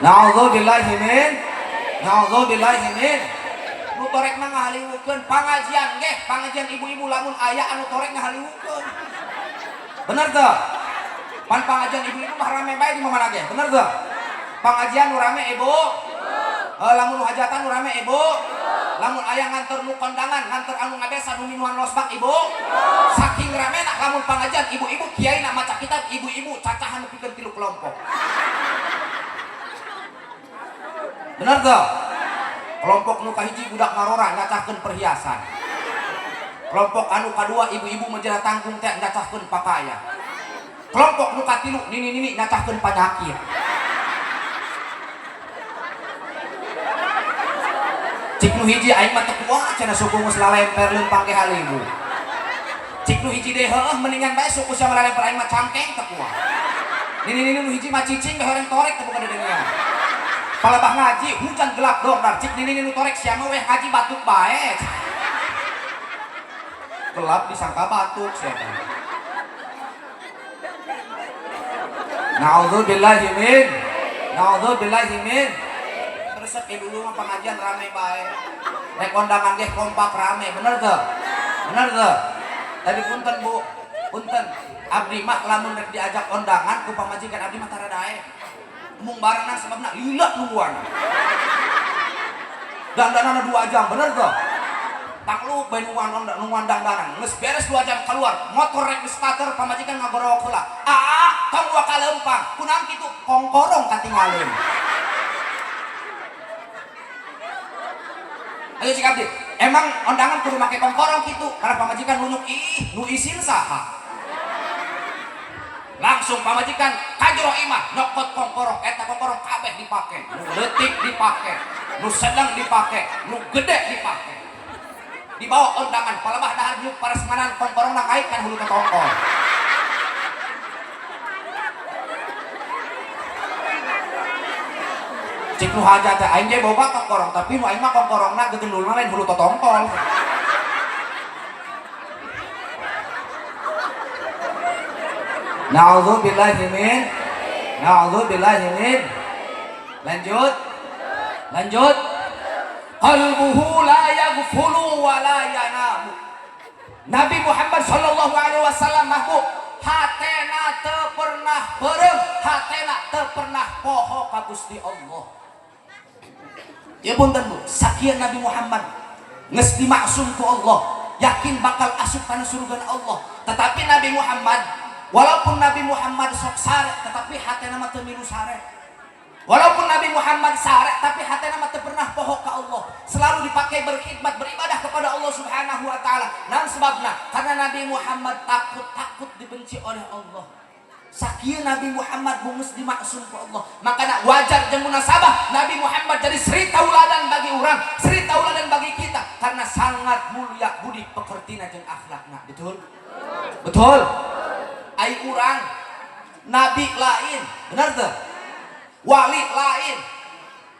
[SPEAKER 2] Na'udzubillahi min na'udzubillahi min. Nu torek mah ngahaliwukeun pangajian geh, pangajian ibu-ibu lamun aya anu torek ngahaliwukeun. Bener teu? Pan pangajian ibu-ibu mah rame bae di mana ge, bener teu? Pangajian nu rame ibu. Lamun nu hajatan nu rame ibu. Lamun aya nganter nu kondangan, nganter anu ngabesa nu minuhan losbak ibu. Saking ramena lamun pangajian ibu-ibu kiai na maca kitab ibu-ibu cacahan nepikeun 3 kelompok. Bener teu? Kelompok nu kahiji budak ngarora nyacahkeun perhiasan. Kelompok anu kadua ibu-ibu menjera tanggung teh nyacahkeun pakaian. Kelompok nu katilu nini-nini nyacahkeun panyakit. Cik nu hiji aing mah teu kuat cenah suku geus lalemper leumpang ge halibu. Cik nu hiji deui heueuh mendingan bae suku sia lalemper aing mah cangkeng teu kuat. Nini nu hiji mah cicing bae horeng torek teu boga dedengean. Palebah ngaji hujan gelap dordar cik nini nu torek sia mah weh ngaji batuk bae. Gelap disangka batuk sia teh. Na'udzubillahi min. Na'udzubillahi min. Resep ya dulu mah pengajian rame bae. Rek kondangan ge kompak rame, bener teu? Bener teu? Tadi punten Bu, punten. Abdi mah lamun rek diajak kondangan ku pamajikan abdi mah tara daek. Mung barengan sebabna lila nungguan. Dandanana 2 jam, bener teu? Tanglu bae nungguan dandanan. Geus beres 2 jam keluar, motor rek di starter pamajikan ngagorowok heula. Aa, tong dua kalempang. Kunaon kitu? Kongkorong katinggalin. Ayo cik abdi, emang ondangan kudu make kongkorong kitu karena pamajikan nunjuk ih nu isin saha. Langsung pamajikan ka jero imah nyokot kongkorong, eta kongkorong kabeh dipake, nu leutik dipake, nu sedang dipake, nu gede dipake. Dibawa ondangan, palebah dahar nyuk paresmanan kongkorongna kait kan hulu tongkol. Cik nu hajat teh aing ge boga kongkorong, tapi nu aing mah kongkorongna gegendulna lain hulu totongkol. Na'udzubillahi min. Na'udzubillahi min. Lanjut. Lanjut. Qalbuhu la yaghfulu wa la yanamu. Nabi Muhammad sallallahu alaihi wasallam mah bu, hatena teu pernah beureum, hatena teu pernah poho ka Gusti Allah. Ya punten Bu, sakieu Nabi Muhammad geus dimaksum ku Allah, yakin bakal asup kana surga Allah. Tetapi Nabi Muhammad, walaupun Nabi Muhammad sok sare, tetapi hatena mah teu milu sare. Walaupun Nabi Muhammad sare, tapi hatena mah teu pernah poho ka Allah. Selalu dipakai berkhidmat, beribadah kepada Allah Subhanahu wa taala. Naon sebabna? Karena Nabi Muhammad takut-takut dibenci oleh Allah. Sakieu Nabi Muhammad bungus dimaksum ku Allah. Makana wajar jeung munasabah Nabi Muhammad jadi sri tauladan bagi urang, sri tauladan bagi kita karena sangat mulia budi pekertina jeung akhlakna. Betul? Betul. Ai urang nabi lain, benar teu? Wali lain,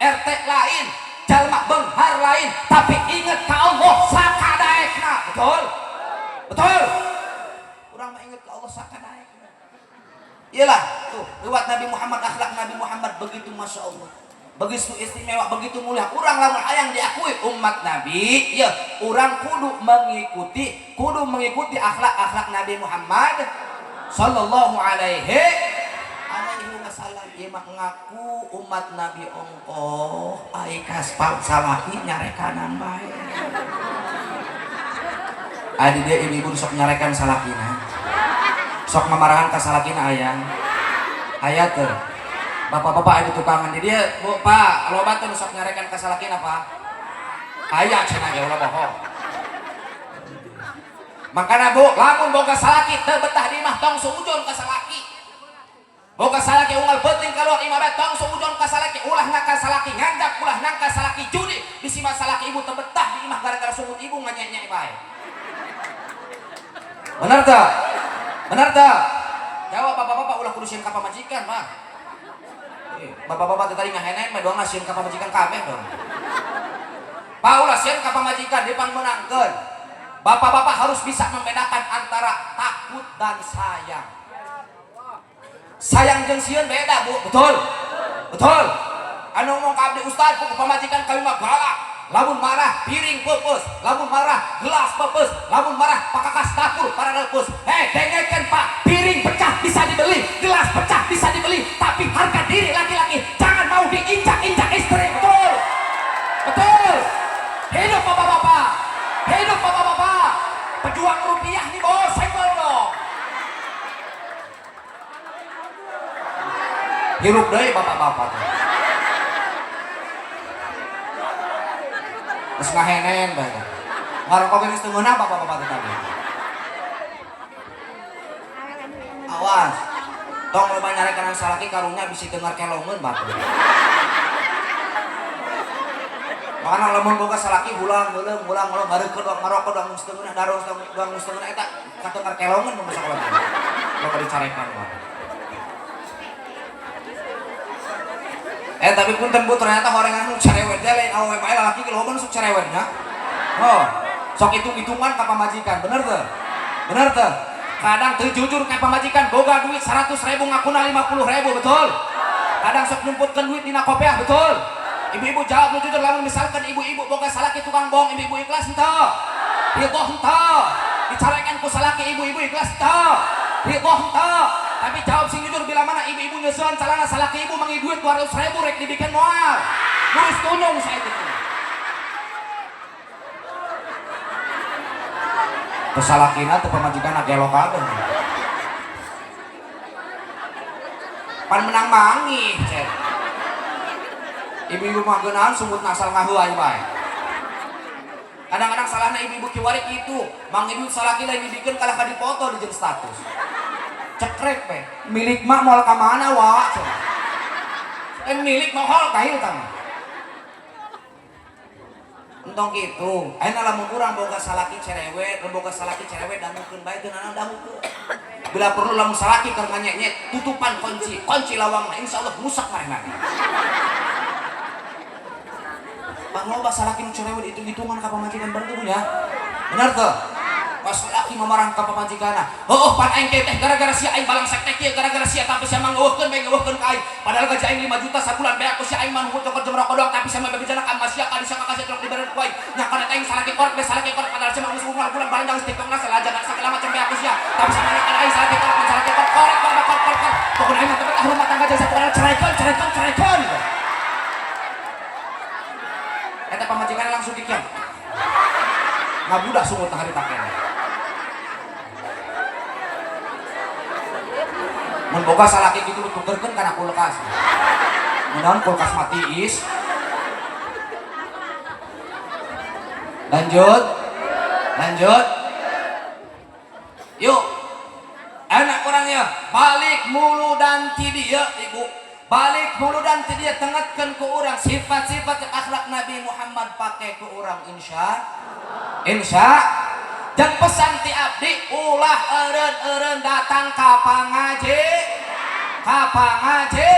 [SPEAKER 2] RT lain, jalma benghar lain, tapi inget ka Allah sakadaekna. Betul? Betul. Urang mah inget ka Allah sakadaekna. Iyalah, tuh lewat Nabi Muhammad, akhlak Nabi Muhammad begitu masya Allah, begitu istimewa, begitu mulia. Urang lamun hayang diakui umat Nabi, ya urang kudu mengikuti akhlak-akhlak Nabi Muhammad sallallahu alaihi wasallam. Ieu mah ngaku umat Nabi ongkoh, ai kaspal salaki nyarekanan bae. Adi dia ibu-ibu sok nyarekan salakina, sok mamarahan ka salakina aya. Aya teu? Bapak-bapak aya di tukangan di dia, Bu, Pak, loba teu nu sok nyarekan ka salakina, Pak? Aya cenah ge ulah bohong. Makana Bu, lamun boga salaki teu betah di imah tong suujon ka salaki. Boga salaki unggal penting keluar imah bae tong suujon ka salaki, ulah ngaka salaki nganjak, ulah nangka salaki judi, bisi mah salaki ibu teu betah di imah gara-gara sungut ibu nganyek-nyek bae. Bener teu? Bener teu? Jawab bapak-bapak ulah kudu sieun ka pamajikan, Pak. Bapak-bapak teh tadi ngahenen mah doang sieun ka pamajikan kabeh dong. Pak ulah sieun ka pamajikan dipangmeunangkeun. Bapak-bapak harus bisa membedakan antara takut dan sayang. Sayang jeung sieun beda, Bu. Betul? Betul. Anu ngomong ka abdi ustaz, ku pamajikan kami mah galak. Lamun marah piring peupeus, lamun marah gelas peupeus, lamun marah pakakas dapur parareupus. Hei, dengekeun Pak, piring pecah bisa dibeli, gelas pecah bisa dibeli, tapi harga diri laki-laki jangan mau diinjak-injak istri. Betul? Betul. Hidup bapak-bapak. Hidup bapak-bapak. Pejuang rupiah nih bos, senggol dong. Hirup deui bapak-bapak teh. Geus ngahenen bae teh. Ngarokok geus teu ngeunah bapak-bapak teh tadi. Awas. Tong loba nyarekan salaki karunya bisi dengar kelongeun batur. Makana lamun boga salaki hulang heuleung hulang heuleung bareukeun doang maroko doang geus teu ngeunah darong doang geus teu ngeunah eta katengar kelongan mun sakola. Loba dicarekan mah. Tapi punten Bu, ternyata horengan nu cerewet teh lain awewe bae lalaki ge loba nu sok cerewet nya. Oh, sok hitung-hitungan ka pamajikan, bener teu? Bener teu? Kadang teu jujur ka pamajikan, boga duit 100.000 ngakuna 50.000, betul? Kadang sok nyumputkeun duit dina kopiah, betul? Ibu-ibu jawab nu jujur, lamun misalkan ibu-ibu boga salaki tukang bohong, ibu-ibu ikhlas henteu? Ridho henteu? Dicarekan ku salaki ibu-ibu ikhlas henteu? Ridho henteu? Tapi jawab sing jujur, bila mana ibu-ibu nyeuseun calana salaki ibu mangi duit 200.000 rek dibikin moal. Lurus tunung saya itu. Teu salakina teu pamajikanna gelo kabeh. Pan menang mangi, cek. Ibu-ibu mah geunahan sungut asal ngaheuay bae. Kadang-kadang salahna ibu-ibu kiwari kitu, mangi duit salaki lain dibikeun kalah ka dipoto di jeung status. Cekrek we, milik mak moal ka mana wa? Milik moal ka hutang. Entong kitu. Ayeuna lamun urang boga salaki cerewet, boga salaki cerewet dangukeun bae teu nanaon dangukeun. Bila perlu lamun salaki keur nganyek-nyek, tutupan kunci, kunci lawangna insyaallah musak manehna. Pan loba salaki nu cerewet hitung-hitungan ka pamajikan bener tuh ya. Bener tuh? Pas salaki mamarah ka pamajikanna. Heueuh pan aing teh gara-gara sia aing balangsek teh kieu, gara-gara sia tapi sia mah ngeueuhkeun bae ngeueuhkeun ka aing. Padahal gaji aing 5 juta sabulan beak ku sia aing mah nuhun cokot jeung rokok doang tapi sia mah bebejana ka sia ka sia ka sia truk dibere ku aing. Nya kana aing salaki korek bae salaki korek padahal sia mah geus unggal bulan balanja geus tiktok salajana segala macam beak ku sia. Tapi sia mah kana aing salaki korek salaki korek korek korek korek korek. Pokona aing mah teh rumah tangga jeung satu orang ceraikan ceraikan ceraikan. Eta pamajikan langsung dikiam. Ngabudak sungut hari takena. Mun boga salaki kitu tukerkeun kana kulkas. Munaon kulkas mati is. Lanjut. Lanjut. Yuk. Enak orangnya. Balik mulu dan ti dieu ibu. Balik mulu dan ti dieu tengetkeun ku urang sifat-sifat akhlak Nabi Muhammad pake ku urang insya. Insya. Jeung pesan ti abdi ulah eureun-eureun datang ka pangaji. Ka pangaji.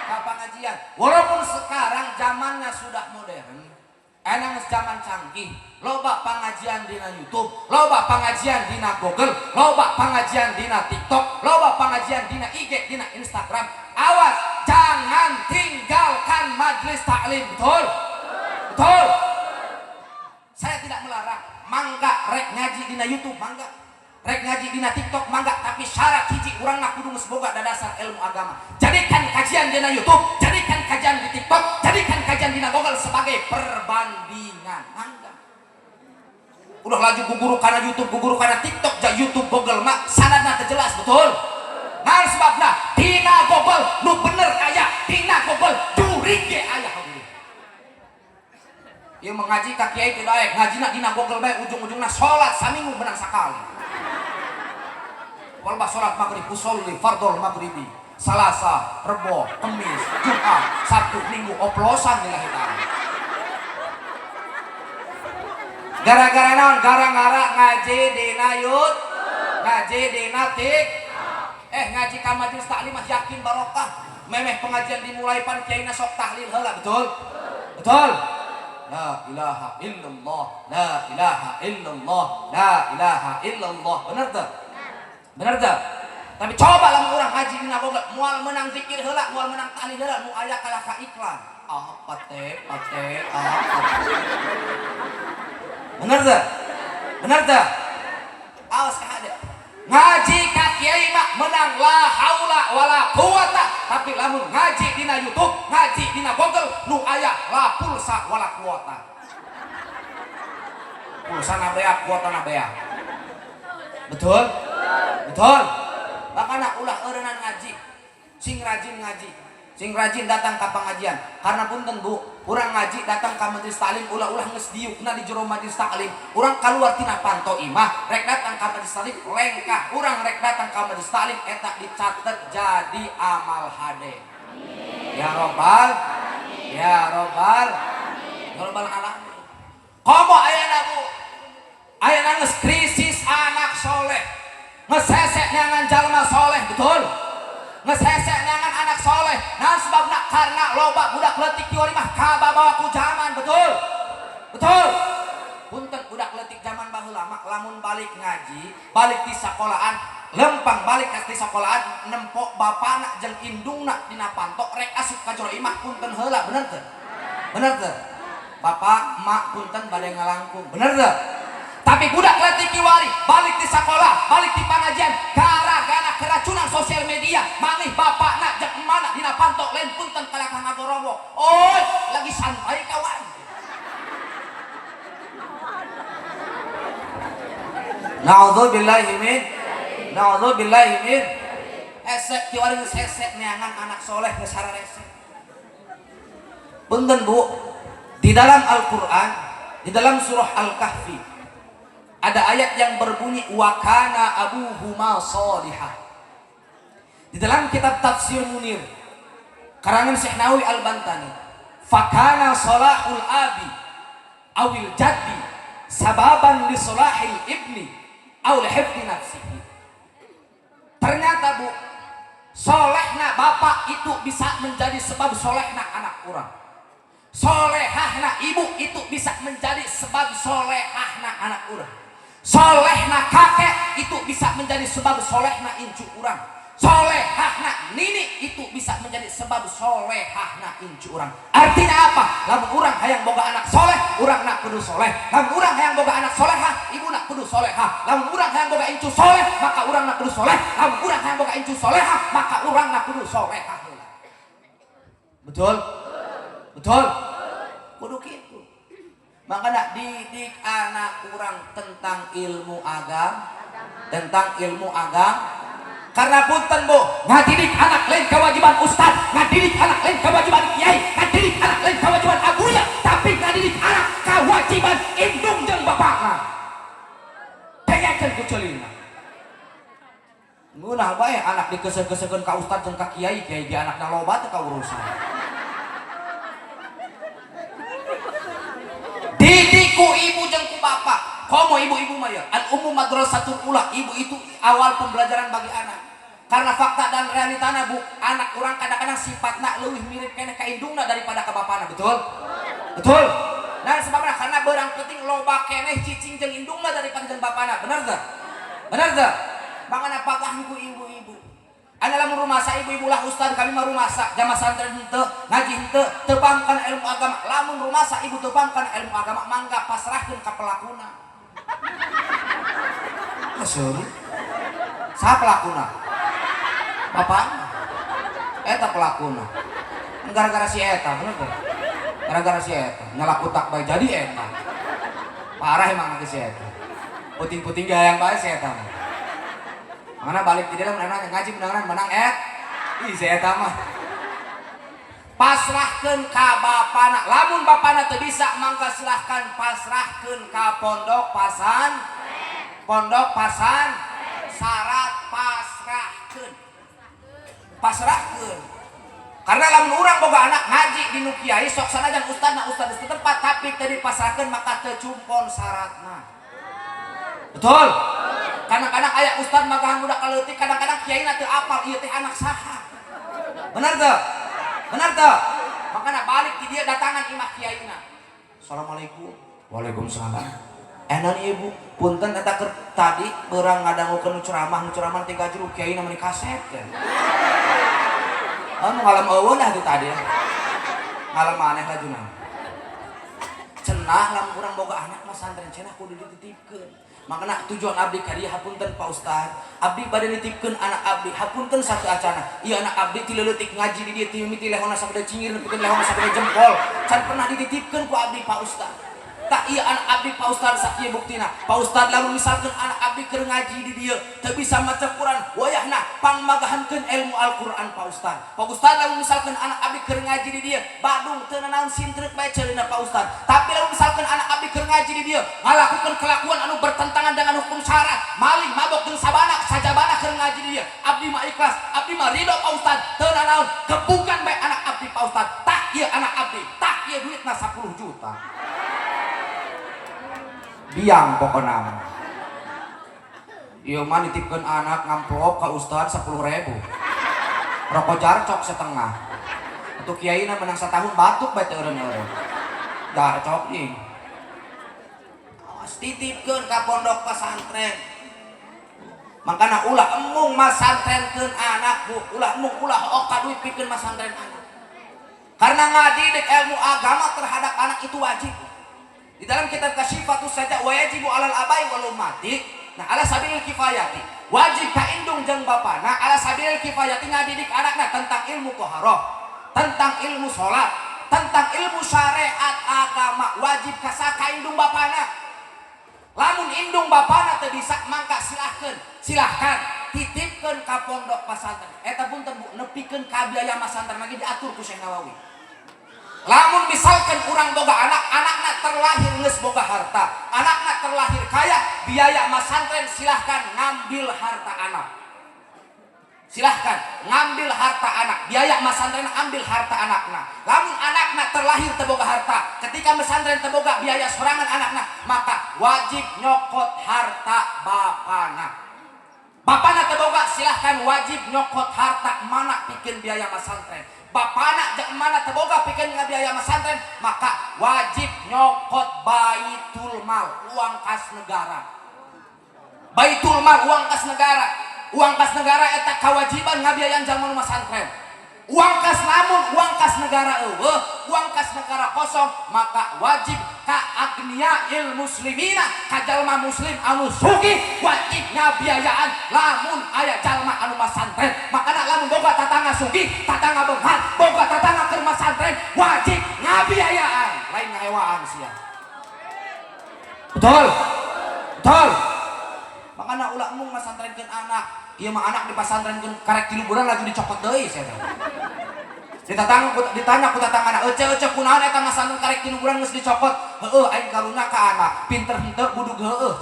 [SPEAKER 2] Ka pangajian. Walaupun sekarang zamannya sudah modern, enang zaman canggih, loba pengajian dina YouTube, loba pengajian dina Google, loba pengajian dina TikTok, loba pengajian dina IG, dina Instagram. Awas, jangan tinggalkan majelis taklim, betul? Betul. Saya tidak melarang, mangga rek ngaji dina YouTube, mangga rek ngaji dina TikTok, mangga, tapi syarat hiji urang mah kudu geus boga dasar ilmu agama. Jadikan kajian dina YouTube, jadikan kajian di TikTok, jadikan kajian dina Google sebagai perbandingan, mangga. Udah laju guguru kana YouTube, guguru kana TikTok, ja YouTube Google mah sanadna teu jelas, betul? Nah sebabna dina Google nu bener aya, dina Google jurig ge aya. Ieu mengaji ka kiai teu daek, ngajina dina Google bae ujung-ujungna salat saminggu menang sakali. Wal salat maghrib usolli fardhol maghribi, Salasa, Rebo, Kemis, Jumat, Sabtu, Minggu oplosan lillahi ta'ala. Gara-gara naon? Gara-gara ngaji dina YouTube, ngaji dina TikTok. Ngaji ka majelis taklim mah yakin barokah. Memeh pengajian dimulai pan kiaina sok tahlil heula, betul? Betul? La ilaha illallah, la ilaha illallah, la ilaha illallah. Bener teu? Bener teu? Tapi coba lamun urang ngaji dina Google, moal menang zikir heula, moal menang tahlil heula, nu aya kalah ka iklan. Apa teh, pate, apa. Bener teu? Bener teu? Awas ka hade. Ngaji ka kiai mah menang la haula wala quwata, tapi lamun ngaji dina YouTube, ngaji dina Google nu aya la pulsa wala kuota. Pulsa na beak, kuota na beak. Betul? Betul. Makana ulah eureunnan ngaji. Sing rajin ngaji. Sing rajin datang ka pengajian. Karena punten Bu, urang ngaji datang ka majelis taklim ulah-ulah geus diukna di jero majelis taklim. Urang kaluar tina panto imah, rek datang ka majelis taklim lengkah. Urang rek datang ka majelis taklim eta dicatet jadi amal hade. Ya robbal, ya robbal. Ya Rabbal alamin. Komo ayeuna Bu, ayeuna geus krisis anak soleh, geus hese neangan jalma soleh, betul? Geus hese neangan anak soleh. Nah sebabna karena loba budak leutik kiwari mah kababawa ku zaman, betul? Betul. Punten, budak leutik zaman baheula mah lamun balik ngaji, balik di sekolahan, lempang balik ka di sekolahan nempok bapana jeung indungna dina panto rek asup ka jero imah punten heula, bener teu? Bener teu? Bapak, emak punten bade ngalangkung, bener teu? Tapi budak leutik kiwari balik di sekolah, balik di pengajian, gara-gara keracunan sosial media, manggih bapakna jeung emana dina panto lain punten kalakah ngagorowok. Oi, lagi santai kawan. Na'udzubillahi min, na'udzubillahi min. Hese kiwari geus hese neangan anak soleh geus hararese. Punten Bu, di dalam Al-Qur'an, di dalam surah Al-Kahfi ada ayat yang berbunyi wa kana abuhuma sholihah. Di dalam kitab Tafsir Munir karangan Syekh Nawawi Al-Bantani, fakana sholahul abi awil jaddi sababan li sholahil ibni aw li hifdzi nafsihi. Ternyata Bu, solehna bapak itu bisa menjadi sebab solehna anak urang. Solehahna ibu itu bisa menjadi sebab solehahna anak urang. Solehna kakek itu bisa menjadi sebab solehna incu urang. Solehahna nini itu bisa menjadi sebab solehahna incu urang. Artinya apa? Lamun urang hayang boga anak soleh, urang nak kudu soleh. Lamun urang hayang boga anak solehah, ibu nak kudu solehah. Lamun urang hayang boga incu soleh, maka urang nak kudu soleh. Lamun urang hayang boga incu solehah, maka urang nak kudu solehah. Betul? Betul? Kudu kitu. Makanya didik anak urang tentang ilmu agama, tentang ilmu agama. Karena punten Bu, ngadidik anak lain kewajiban ustad, ngadidik anak lain kewajiban kiai, ngadidik anak lain kewajiban abuya, tapi ngadidik anak kewajiban indung jeung bapakna. Pengekeun ku ceulina. Ngeunah bae anak dikeuseuh-keuseuhkeun ka ustad jeung ka kiai, kiai ge anakna loba teu kaurusan. Didik ku ibu jeung ku bapak. Komo ibu-ibu mah ya, al ummu madrasatul ula, ibu itu awal pembelajaran bagi anak. Karena fakta dan realitana Bu, anak urang kadang-kadang sifatna leuwih mirip keneh ka indungna daripada ka bapana, betul? Betul. Nah sebabna karena beurang penting loba keneh cicing jeung indungna daripada jeung bapana, bener teu? Bener teu? Makana pagah ku ibu-ibu. Ana lamun rumasa ibu-ibu lah ustad kami mah rumasa, jamaah santren henteu, ngaji henteu, teu paham kana ilmu agama. Lamun rumasa ibu teu paham kana ilmu agama, mangga pasrahkeun ka pelakuna. Sorry. Saha pelakuna? Bapak. Eta pelakuna. Gara-gara si eta, bener teu? Gara-gara si eta, nyala kutak bae jadi eta. Parah emang si eta. Puting-puting gayang bae si eta mah. Mana balik di dalam menang ngaji menangan menang et. Ih si eta mah. Pasrahkeun ka bapana. Lamun bapana teu bisa mangka silahkan pasrahkeun ka pondok pasan. Pondok pasan syarat pasrahkeun. Pasrahkeun. Karena lamun urang boga anak ngaji di nu kiai sok sanajan ustadna ustad setempat tapi teu dipasrahkeun maka teu cumpon syaratna. Betul? Kadang-kadang aya ustad magahan budak kaleutik, kadang-kadang kiaina teu apal ieu teh anak saha. Bener teu? Bener teu? Makana balik ti dia datangan imah kiaina. Assalamualaikum. Waalaikumsalam. Enan ibu, punten eta keur tadi beurang ngadangukeun ceramah, nu ceramah tiga juru kiaina meni kaset teh. Anu ngalam eueun dah tu tadi. Ngalam maneh lajuna. Cenah lamun urang boga anak mah santren cenah kudu dititipkeun. Makana tujuan abdi ka dieu hapunten Pak Ustad, abdi bade nitipkeun anak abdi, hapunten satu acana. Ieu anak abdi ti leutik ngaji di dieu ti mimiti lehona sagede cingir nepikeun lehona sagede jempol. Can pernah dititipkeun ku abdi Pak Ustad. Tak ieu anak abdi Pak Ustad sakieu buktina. Pak Ustad lamun misalkeun anak abdi keur ngaji di dieu teu bisa maca Quran, wayahna pangmagahankeun ilmu Al-Qur'an Pak Ustad. Pak Ustad lamun misalkeun anak abdi keur ngaji di dieu, badung teu nanaon sintreuk bae ceulina Pak Ustad. Tapi lamun misalkeun anak abdi keur ngaji di dieu, ngalakukeun kelakuan anu bertentangan dengan hukum syara, maling, mabok jeung sabana, sajabana keur ngaji di dieu, abdi mah ikhlas, abdi mah ridho Pak Ustad, teu nanaon gebukan bae anak abdi Pak Ustad. Tak ieu anak abdi, tak ieu duitna 10 juta. Biang pokona. Ieu mah nitipkeun anak ngamplop ka ustad 10.000. Rokok jarcok setengah. Atuh kiaina menang setahun batuk bae teu eureun-eureun. Jarcok nih. Awas titipkeun ka pondok pesantren. Makana ulah embung masantrenkeun anak bu, ulah embung ulah oka duit pikeun masantren anak. Karena ngadidik ilmu agama terhadap anak itu wajib. Di dalam kitab Kasyifatus Saja wa yajibu alal abai wal ummati. Nah, ala sabilil kifayati. Wajib ka indung jeung bapana ala sabilil kifayati ngadidik anakna tentang ilmu toharoh, tentang ilmu sholat, tentang ilmu syariat agama, wajib ka saka indung bapana. Lamun indung bapana teu bisa mangka silahkeun, silahkan titipkeun ka pondok pesantren. Eta punten bu, nepikeun ka biaya masantren lagi diatur ku Syekh Nawawi. Lamun misalkan urang boga anak, anakna terlahir geus boga harta, anakna terlahir kaya, biaya masantren silahkan ngambil harta anak. Silahkan ngambil harta anak, biaya masantren ambil harta anakna. Lamun anakna terlahir teu boga harta, ketika mesantren teu boga biaya sorangan anakna, maka wajib nyokot harta bapana. Bapana teu boga silahkan wajib nyokot harta mana pikeun biaya masantren. Bapana jeung mana teu boga pikeun ngabiaya masantren, maka wajib nyokot baitul mal, uang kas negara. Baitul mal uang kas negara. Uang kas negara eta kewajiban ngabiayaan jalma nu masantren. Uang kas lamun uang kas negara eueuh, uang kas negara kosong, maka wajib ka agniyail muslimina, ka jalma muslim anu sugih wajib ngabiayaan lamun aya jalma anu masantren. Makana lamun boga tatangga sugih, tatangga beunghar, boga tatangga keur masantren, wajib ngabiayaan, lain ngahewaan sia. Betul? Betul. Makana ulah embung masantrenkeun anak. Ieu mah anak dipasantrenkeun karek 3 bulan laju dicokot deui sia teh. Ditatang ditanya ku tatanggana, "Ece ece kunaon eta masantren karek 3 bulan geus dicokot?" "Heueuh aing karunya ka anak, pinter henteu budug heueuh."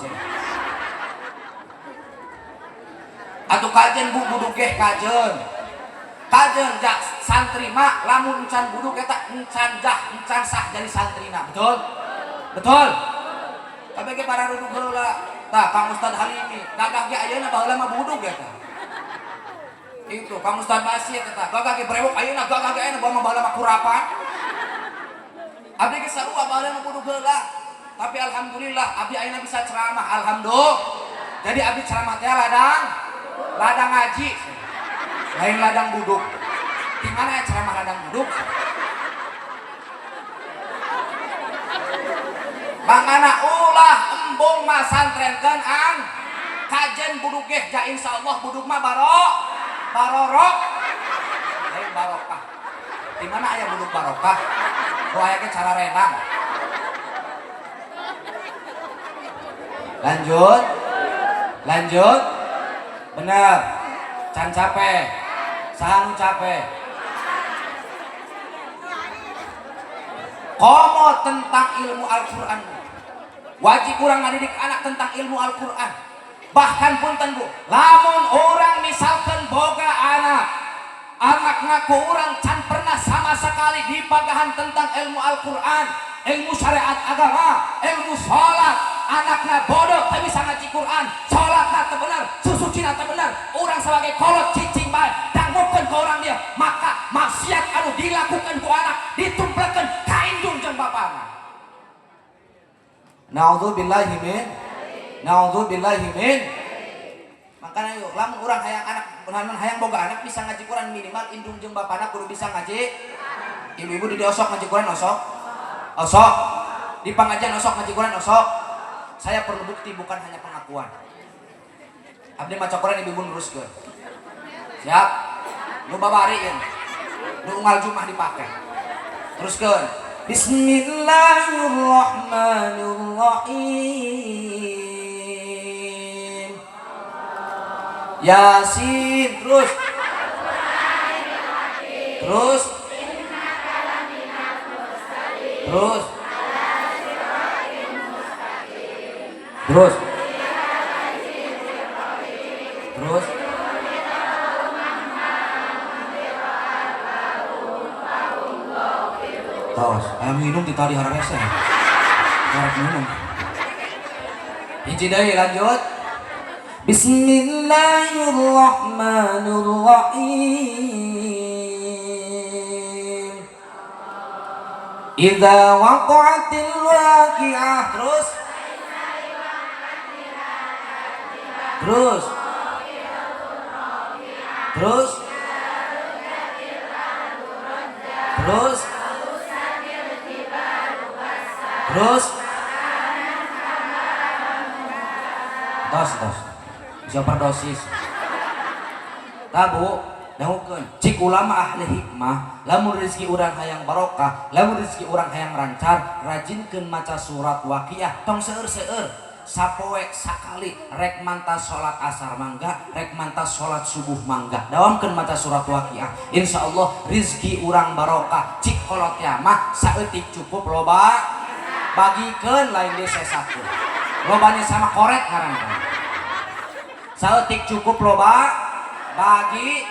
[SPEAKER 2] Atuh kajen bu budug geh kajen. Kajen jak santri mah lamun encan budug eta encan jah encan sah jadi santrina. Betul? Betul. Kabeh ge para rudug heula. Tah Kang Ustad Halimi, gagah ge ayeuna baheula mah budug eta. Itu Kang Ustad Basir eta, gagah ge brewok ayeuna, gagah ge ayeuna baheula mah kurapan. Abdi ge sarua baheula mah budug heula. Tapi alhamdulillah abdi ayeuna bisa ceramah, alhamdulillah. Jadi abdi ceramah teh ladang, ladang ngaji. Lain ladang budug. Di mana ya ceramah ladang budug? Mangana ulah embung masantrenkeun ang kajen budug geh ja insyaallah budug mah barok barorok lain barokah. Di mana aya budug barokah? Oh aya ge cara renang. Lanjut. Lanjut. Bener. Can capek. Saha nu capek? Komo tentang ilmu Al-Qur'an. Wajib urang ngadidik anak tentang ilmu Al-Qur'an. Bahkan punten bu, lamun orang misalkan boga anak, anak ngaku orang can pernah sama sekali dipagahan tentang ilmu Al-Qur'an, ilmu syariat agama, ilmu sholat, anakna bodoh tapi bisa ngaji Quran, sholatna teu bener, susucina teu bener, urang sebagai kolot cicing bae dangukeun ka orang dia, maka maksiat anu dilakukan ku anak ditumplekeun ka indung jeung bapana. Na'udzubillahi min na'udzubillahi min. Makanya yuk, lamun urang hayang anak, lamun hayang boga anak bisa ngaji Quran minimal indung jeung bapana kudu bisa ngaji. Ibu-ibu di osok ngaji Quran osok. Osok. Di pengajian osok ngaji Quran osok. Saya perlu bukti bukan hanya pengakuan. Abdi maca Quran ibu-ibu neruskeun. Siap? Nu babari ieu. Nu unggal Jumat dipake. Teruskeun. Bismillahirrahmanirrahim. Yasin terus. Terus. Terus. Terus. Terus. Tos, ayam minum di tali hararese. Karek minum. Hiji deui lanjut. Bismillahirrahmanirrahim. Idza waqa'atil waqi'ah. Terus. Terus. Terus. Terus. Terus. Tos, tos. Bisa perdosis. Tabu, dangukeun. Cik ulama ahli hikmah, lamun rezeki urang hayang barokah, lamun rezeki urang hayang lancar, rajinkeun maca surat Waqiah, tong seueur-seueur. Sapoe sakali rek mantas salat asar mangga, rek mantas salat subuh mangga. Dawamkeun maca surat Waqiah. Insyaallah rezeki urang barokah. Cik kolot mah saeutik cukup loba bagikeun lain disesakeun. Lobanya sama korek ngaranna. Saeutik cukup loba bagi.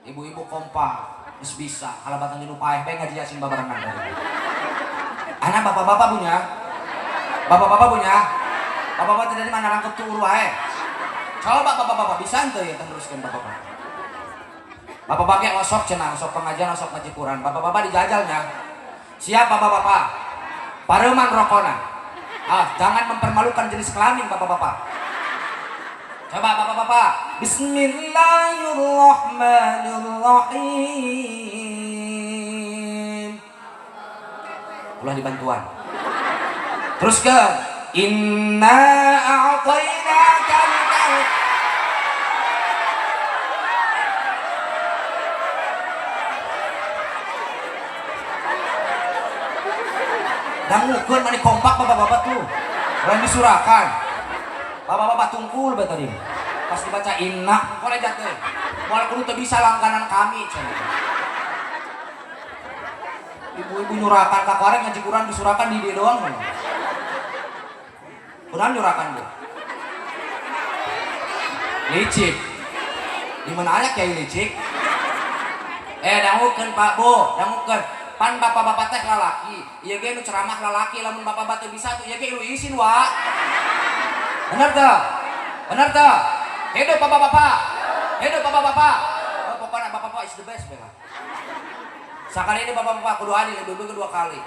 [SPEAKER 2] Ibu-ibu kompak geus bisa halabatan dinu paeh bae ngaji yasin babarengan. Anak bapak-bapak punya. Bapak-bapak punya. Bapak-bapak tidak di mana rangkep tuur wae. Coba bapak-bapak bisa henteu ya teruskeun bapak-bapak. Bapak-bapak ge osok cenah, osok pengajian, osok ngaji Quran. Bapak-bapak dijajalnya. Siap bapak-bapak. Pareuman rokona. Ah, jangan mempermalukan jenis kelamin bapak-bapak. Coba bapak-bapak. Bismillahirrahmanirrahim. Ulah dibantuan. Terus ke Inna a'tainakal kautsar. Dangukeun mani kompak bapak-bapak tuh. Lain disurakan. Bapak-bapak tungkul bae tadi. Pas dibaca inna korejat teh. Moal kudu teu bisa langganan kami cenah. Ibu-ibu nyurakan ka korek ngaji Quran disurakan di dia doang. Quran nyurakan bu. Licik. Di mana aya kiai licik? Dangukeun Pak Bu, dangukeun. Pan bapak-bapak teh lalaki, ieu ge nu ceramah lalaki, lamun bapak-bapak teu bisa tuh ieu ge lu isin wa. Bener teu? Bener teu? Hidup bapak-bapak. Hidup bapak-bapak. Oh, pokoknya bapak-bapak is the best bela. Sakali ini bapak-bapak kudu adil, ibu-ibu kedua kali.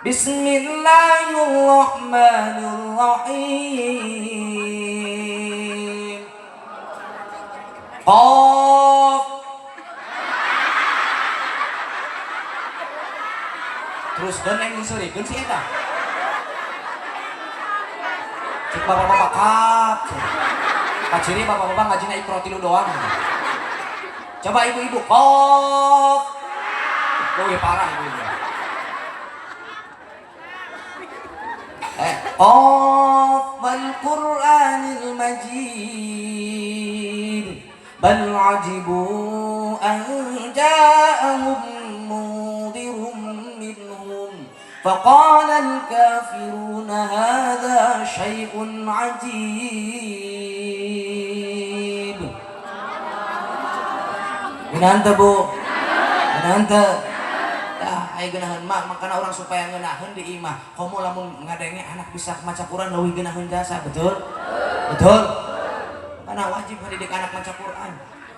[SPEAKER 2] Bismillahirrahmanirrahim. Qaf. Terus dan yang diserikeun si eta. Cik bapak-bapak kap. Kaciri bapak-bapak ngajina ikro tilu doang. Coba ibu-ibu qaf. Leuwih parah ibu-ibu. Qaf wal Qur'anil Majid. Bal ajibu an ja'ahum mundirun minhum. Faqala al-kafiruna hadza syai'un ajib. Geunahan teu Bu? Geunahan teu? Tah aya geunaheun mah makana urang supaya ngeunaheun di imah. Komo lamun ngadenge anak bisa maca Quran leuwih geunaheun jasa, betul? Betul? Karena wajib mendidik anak maca Quran.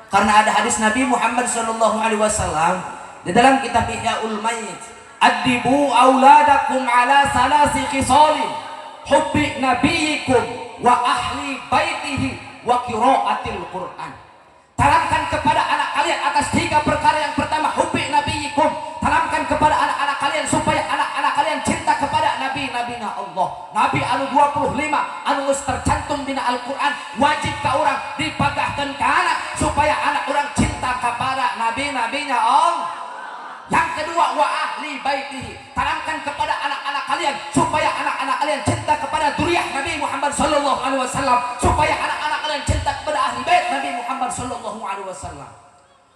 [SPEAKER 2] Karena ada hadis Nabi Muhammad sallallahu alaihi wasallam di dalam kitab Ihyaul Mayyit, addibu auladakum ala salasi khisalin, hubbi nabiyikum wa ahli baitihi wa qiraatil Quran. Tanamkan kepada anak kalian atas tiga perkara. Yang pertama, hubbi nabiyikum. Tanamkan kepada anak-anak kalian supaya anak-anak kalian cinta kepada nabi-nabinya Allah. Nabi anu 25 anu geus tercantum dina Al-Qur'an, wajib ka urang dipagahkeun ka anak supaya anak urang cinta kepada nabi-nabinya Allah. Yang kedua, wa ahli baitihi. Tanamkan kepada anak-anak kalian supaya anak-anak kalian cinta kepada dzurriyyah Nabi Muhammad sallallahu alaihi wasallam, supaya anak-anak kalian cinta kepada ahli bait Nabi Muhammad sallallahu alaihi wasallam.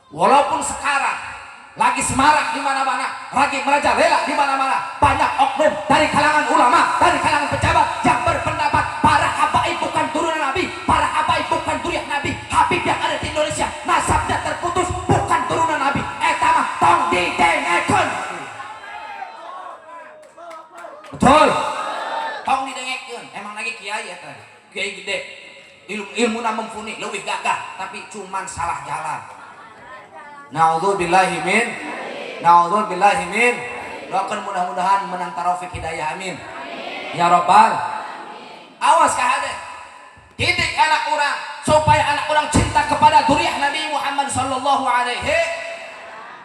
[SPEAKER 2] Walaupun sekarang lagi semarak di mana-mana, lagi merajalela di mana-mana, banyak oknum dari kalangan ulama, dari kalangan pejabat yang berpendapat para habaib bukan turunan Nabi, para habaib bukan dzurriyyah Nabi, Habib yang ada di Indonesia nasabnya terputus bukan turunan Nabi. Eta mah tong didengekeun. Betul. Tong didengekeun. Kiai gede, ilmu ilmu mumpuni, leuwih gagah, tapi cuman salah jalan. Naudzubillahi min, naudzubillahi min. Doakan mudah-mudahan menang taufik hidayah, amin. Ya robbal. Awas kahade. Didik anak urang supaya anak urang cinta kepada dzurriah Nabi Muhammad sallallahu alaihi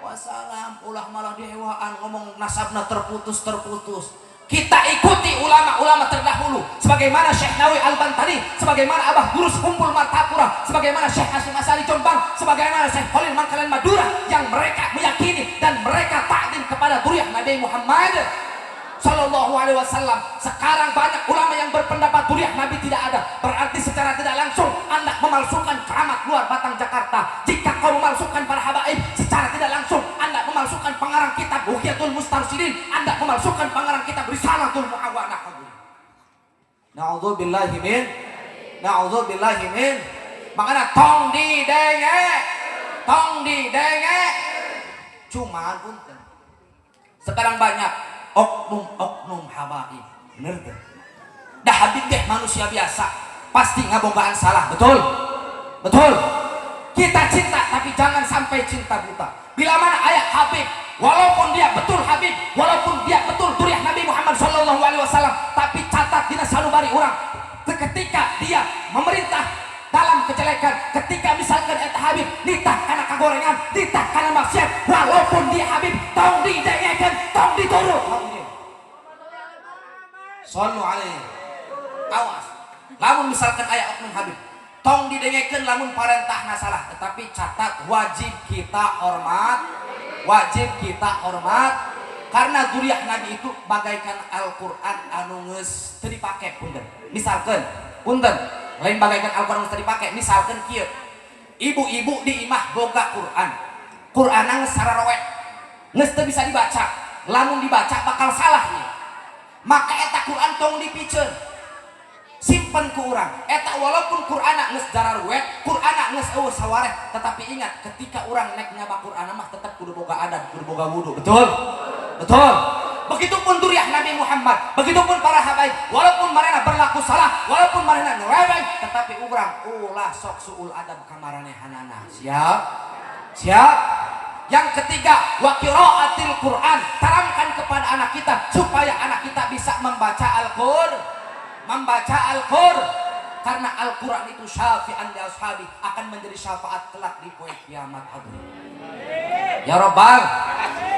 [SPEAKER 2] wasallam. Ulah malah dihewaan ngomong nasabna terputus terputus. Kita ikuti ulama-ulama terdahulu sebagaimana Syekh Nawawi Al-Bantani, sebagaimana Abah Guru Sekumpul Martapura, sebagaimana Syekh Hasyim Asy'ari Jombang, sebagaimana Syekh Khalil Mangkalan Madura, yang mereka meyakini dan mereka takdim kepada dzurriah Nabi Muhammad Sallallahu Alaihi Wasallam. Sekarang banyak ulama yang berpendapat dzurriah Nabi tidak ada. Berarti secara tidak langsung Anda memalsukan keramat luar Batang Jakarta. Jika kau memalsukan para habaib, secara tidak langsung Anda memalsukan pengarang kitab Bughyatul Mustarsyidin, Anda memalsukan pengarang kitab Risalatul Muawanah. Na'udzubillahi min, na'udzubillahi min. Makanya tong didenge, tong didenge. Cuman punten. Sekarang banyak oknum-oknum habaib. Bener tuh? Dah habib deh manusia biasa, pasti ngabogaan salah, betul? Betul. Kita cinta tapi jangan sampai cinta buta. Bila mana aya Habib, walaupun dia betul Habib, walaupun dia betul dzurriah Nabi Muhammad Shallallahu Alaihi Wasallam, tapi catat dina sanubari urang, ketika dia memerintah dalam kejelekan, ketika misalkan eta Habib nitah kana kagorengan, nitah kana maksiat, walaupun dia Habib, tong didengekeun, tong diturut. Sallu alaihi. Awas. Lamun misalkan aya oknum Habib, tong didengekeun lamun parentahna salah, tetapi catat wajib kita hormat, wajib kita hormat karena dzurriah Nabi itu bagaikan Al-Qur'an anu geus teu dipake, punten. Misalkan, punten, lain bagaikan Al-Qur'an geus teu dipake, misalkan kieu. Ibu-ibu di imah boga Quran. Quran geus sararowet. Geus teu bisa dibaca. Lamun dibaca bakal salah nih. Maka eta Quran tong dipiceun, simpen ku urang eta. Walaupun Quran geus jararuwet, Quran geus eueuh sawareh, tetapi ingat, ketika urang nek nyaba Quran mah tetap kudu boga adab, kudu boga wudu, betul? Betul. Begitupun dzurriah Nabi Muhammad, begitupun para habaib, walaupun mereka berlaku salah, walaupun mereka nyeleweng, tetapi urang ulah sok suul adab ka maranehanana. Siap? Siap. Yang ketiga, wa qiraatil Quran. Tanamkan kepada anak kita supaya anak kita bisa membaca Al-Qur'an. Membaca Al-Qur'an. Karena Al-Quran itu syafi'an li ashabi, akan menjadi syafaat kelak di poe kiamat, hadirin. Ya Rabbal.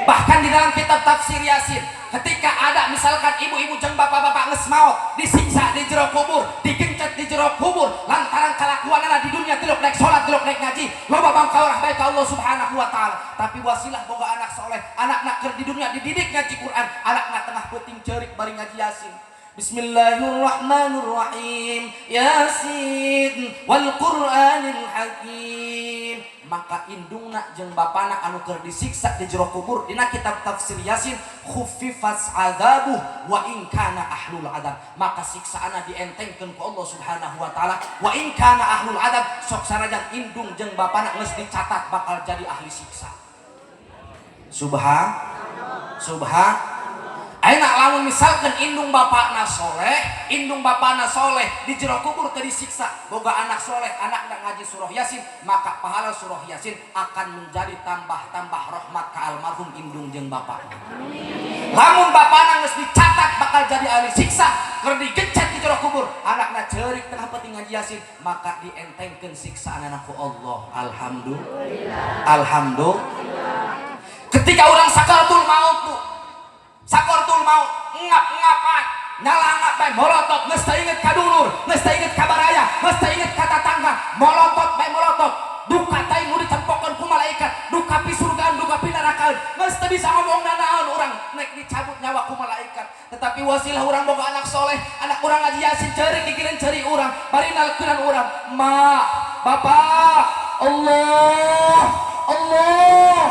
[SPEAKER 2] Bahkan di dalam kitab tafsir Yasin, ketika ada misalkan ibu-ibu jeung bapak-bapak geus maot, disiksa di jero kubur, digencet di jero kubur lantaran kalakuanana di dunia tilok naik salat, tilok naik ngaji, loba bangkawarah baik ka Allah Subhanahu wa taala. Tapi wasilah boga anak soleh, anak-anak keur di dunia dididik ngaji Quran, anakna tengah peuting ceurik bari ngaji Yasin. Bismillahirrahmanirrahim. Yasin wal Qur'anil Hakim. Maka indungna jeung bapana anu keur disiksa di jero kubur, dina kitab tafsir Yasin, khuffifat adzabuh wa in kana ahlul adab. Maka siksaana dientengkeun ku Allah Subhanahu wa taala wa in kana ahlul adab, sok sanajan indung jeung bapana geus dicatat bakal jadi ahli siksa. Subhan, subhan. Enak lamun misalkan indung bapakna soleh, indung bapakna soleh di jero kubur teu disiksa, boga anak soleh, anakna ngaji surah Yasin, maka pahala surah Yasin akan menjadi tambah-tambah rahmat ka almarhum indung jeung bapak. Lamun bapakna geus dicatat bakal jadi ahli siksa, keur digencet di jero kubur, anakna ceurik tengah peuting ngaji Yasin, maka dientengkeun siksaan ku Allah. Alhamdulillah. Alhamdulillah. Ketika orang sakaratul maut, Bu, sakaratul maut, ngap-ngapan, nyalangap bae, molotot, geus teu inget ka dulur, geus teu inget ka baraya, geus teu inget ka tatangga, molotot bae molotot, duka teuing nu ditempokeun ku malaikat, duka pisurgaan, duka pinarakaan, geus teu bisa ngomong nanaon urang nek dicabut nyawa ku malaikat. Tetapi wasilah urang boga anak soleh, anak urang ngaji Yasin ceurik gigireun ceurik urang, bari nalkeun urang, "Ma, Bapak, Allah, Allah,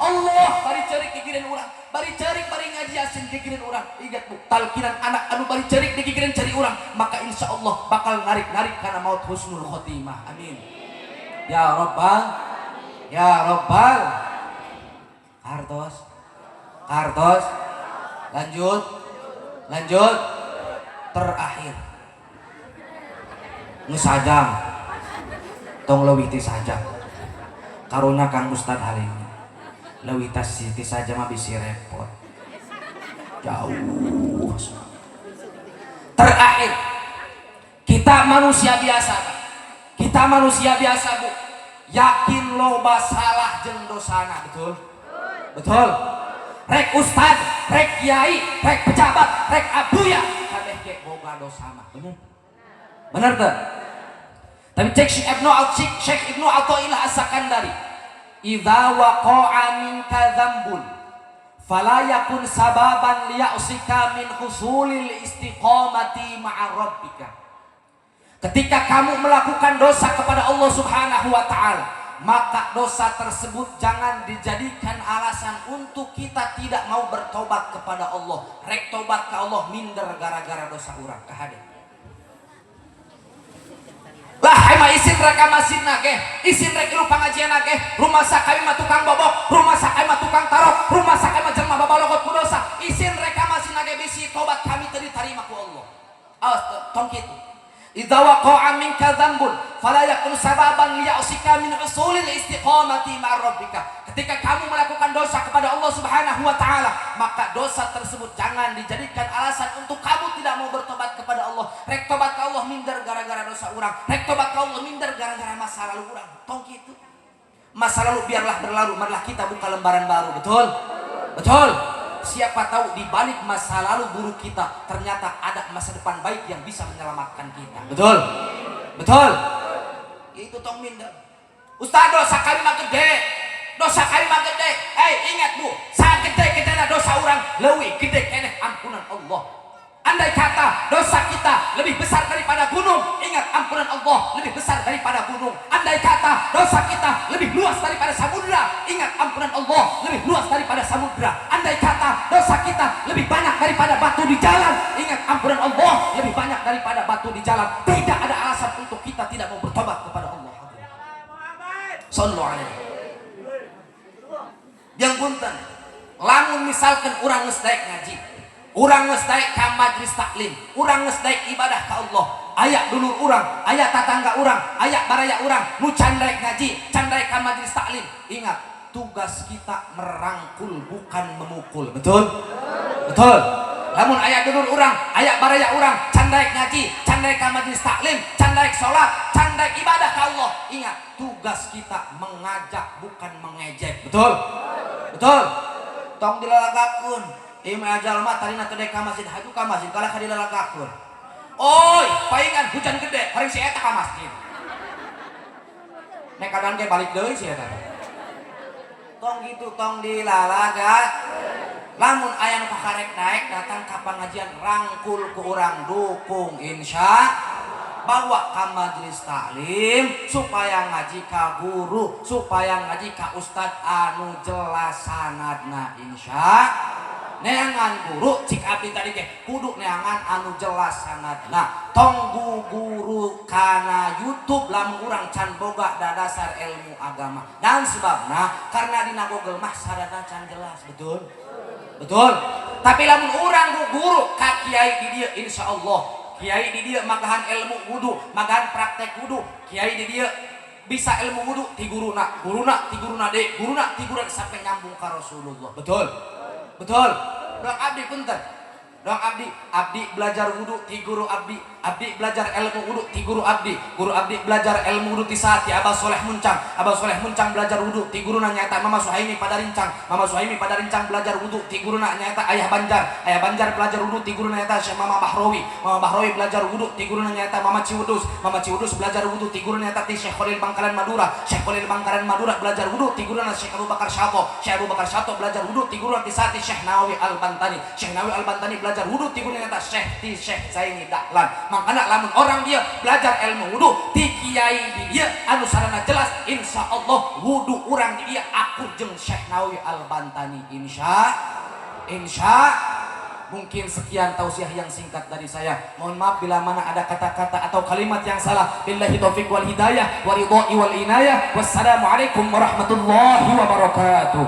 [SPEAKER 2] Allah," bari ceurik gigireun urang, bari ceurik, bari ngaji Yasin gigireun urang. Ingat, Bu, talkinan anak anu bari ceurik digigireun ceurik urang, maka insya Allah bakal narik-narik karena maut husnul khotimah. Amin ya robbal, ya robbal. Kartos, kartos. Lanjut, lanjut. Terakhir. Geus sajam, tong leuwih ti sajam. Karunya Kang Ustad Halimi, leuwih tas ti sajam mah bisi repot jauh. Terakhir, kita manusia biasa, Pak. Kita manusia biasa, Bu, yakin loba salah jeung dosana. Betul, betul. Rek ustad, rek kiai, rek pejabat, rek abuya, kabeh ge boga dosa mah. Bener, bener tuh. Tapi cek Syekh Ibnu Al Syekh Ibnu Athaillah As-Sakandari, "Idza waqa'a minka dzambun fala yakun sababan liya'sika min husulil istiqamati ma'a rabbika." Ketika kamu melakukan dosa kepada Allah Subhanahu wa taala, maka dosa tersebut jangan dijadikan alasan untuk kita tidak mau bertobat kepada Allah. Rek tobat ke Allah minder gara-gara dosa urang kahade. Lah, emang isin rek ka masjid ge, isin rek ilu pengajian ge, rumasa kami mah tukang bobok, rumasa kami mah tukang tarok, rumasa kami mah jelema babalogot ku dosa. Isin rek ka masjid ge, bisi tobat kami teu diterima ku Allah. Awas, tong kitu. Idza waqa'a minka dzambun fala yakun sababan liya'sika min usulil istiqamati ma'a rabbika. Ketika kamu melakukan dosa kepada Allah Subhanahu wa taala, maka dosa tersebut jangan dijadikan alasan untuk kamu tidak mau bertobat kepada Allah. Rek tobat ke Allah minder gara-gara dosa urang. Rek tobat ke Allah minder gara-gara masa lalu urang. Tong kitu. Masa lalu biarlah berlalu, marilah kita buka lembaran baru, betul? Betul. Siapa tahu di balik masa lalu buruk kita ternyata ada masa depan baik yang bisa menyelamatkan kita. Betul? Betul? Itu tong minder. Ustaz, dosa kami mah gede. Dosa kami mah gede. Eh, ingat Bu, sagede gedena dosa urang, leuwih gede keneh ampunan Allah. Andai kata dosa kita lebih besar daripada gunung, ingat, ampunan Allah lebih besar daripada gunung. Andai kata dosa kita lebih luas daripada samudra, ingat, ampunan Allah lebih luas daripada samudra. Andai kata dosa kita lebih banyak daripada batu di jalan, ingat, ampunan Allah lebih banyak daripada batu di jalan. Tidak ada alasan untuk kita tidak mau bertobat kepada Allah. Sallu alaihi. Yang punten, lamun misalkan urang geus daek ngaji, urang geus daek ka majlis taklim, urang geus daek ibadah ka Allah, aya dulur urang, aya tatangga urang, aya baraya urang nu can daek ngaji, can daek ka majlis taklim, ingat, tugas kita merangkul, bukan memukul. Betul, betul. Lamun aya dulur urang, aya baraya urang can daek ngaji, can daek ka majlis taklim, can daek salat, can daek ibadah ka Allah, ingat, tugas kita mengajak, bukan mengejek. Betul, betul. Tong dilalagakeun. Ieu mah jalma tadina teu daek ka masjid, haju ka masjid, kalah ka dilalagakeun. Oi, paingan hujan gede, hari si eta ka masjid. Nek kadang ge balik deui si eta. Tong gitu, tong dilalaga. Lamun aya nu kakarek naik datang ka pengajian, rangkul ku urang, dukung, insya bawa ke majelis taklim supaya ngaji ka guru, supaya ngaji ka ustad anu jelas sanadna, insya neangan guru. Cik abdi tadi ge kudu neangan anu jelas sanadna, tong guru kana YouTube lamun urang can boga dasar ilmu agama. Dan sebabna karena dina Google mah sanadna can jelas. Betul, betul. Tapi lamun urang guru ka kiai di dieu, insyaallah kiai di dieu magahan ilmu wudu, magahan praktek wudu. Kiai di dieu bisa ilmu wudu ti guruna, guruna ti guruna deui, guruna ti guruna, sampai nyambung ka Rasulullah. Betul, betul. Doang abdi, punten, doang abdi, abdi belajar wudu ti guru abdi, abdi belajar ilmu wudu ti guru abdi, guru abdi belajar ilmu wudu ti saat ti Abah Soleh Muncang, Abah Soleh Muncang belajar wudu ti guruna nyaeta Mama Suhaimi pada Rincang, Mama Suhaimi pada Rincang belajar wudu ti guruna nyaeta Ayah Banjar, Ayah Banjar belajar wudu ti guruna nyaeta Syekh Mama Bahrawi, Mama Bahrawi belajar wudu ti guruna nyaeta Mama Ciwedus, Mama Ciwedus belajar wudu ti guruna nyaeta ti Syekh Khalil Bangkalan Madura, Syekh Khalil Bangkalan Madura belajar wudu ti guruna Syekh Abu Bakar Syato, Syekh Abu Bakar Syato belajar wudu ti guruna ti saat Syekh Nawawi Al-Bantani, Syekh Nawawi Al-Bantani belajar wudu ti guruna nyaeta Syekh ti Syekh Zaini Dahlan. Makanya lamun orang dia belajar ilmu wudu ti kiai di dia anu sarana jelas, insya Allah wudu urang di dia akur jeung Syekh Nawawi Al-Bantani, insya insya. Mungkin sekian tausiah yang singkat dari saya. Mohon maaf bila mana ada kata-kata atau kalimat yang salah. Billahi taufik wal hidayah wa ridhoi wal inayah. Wassalamualaikum warahmatullahi wabarakatuh.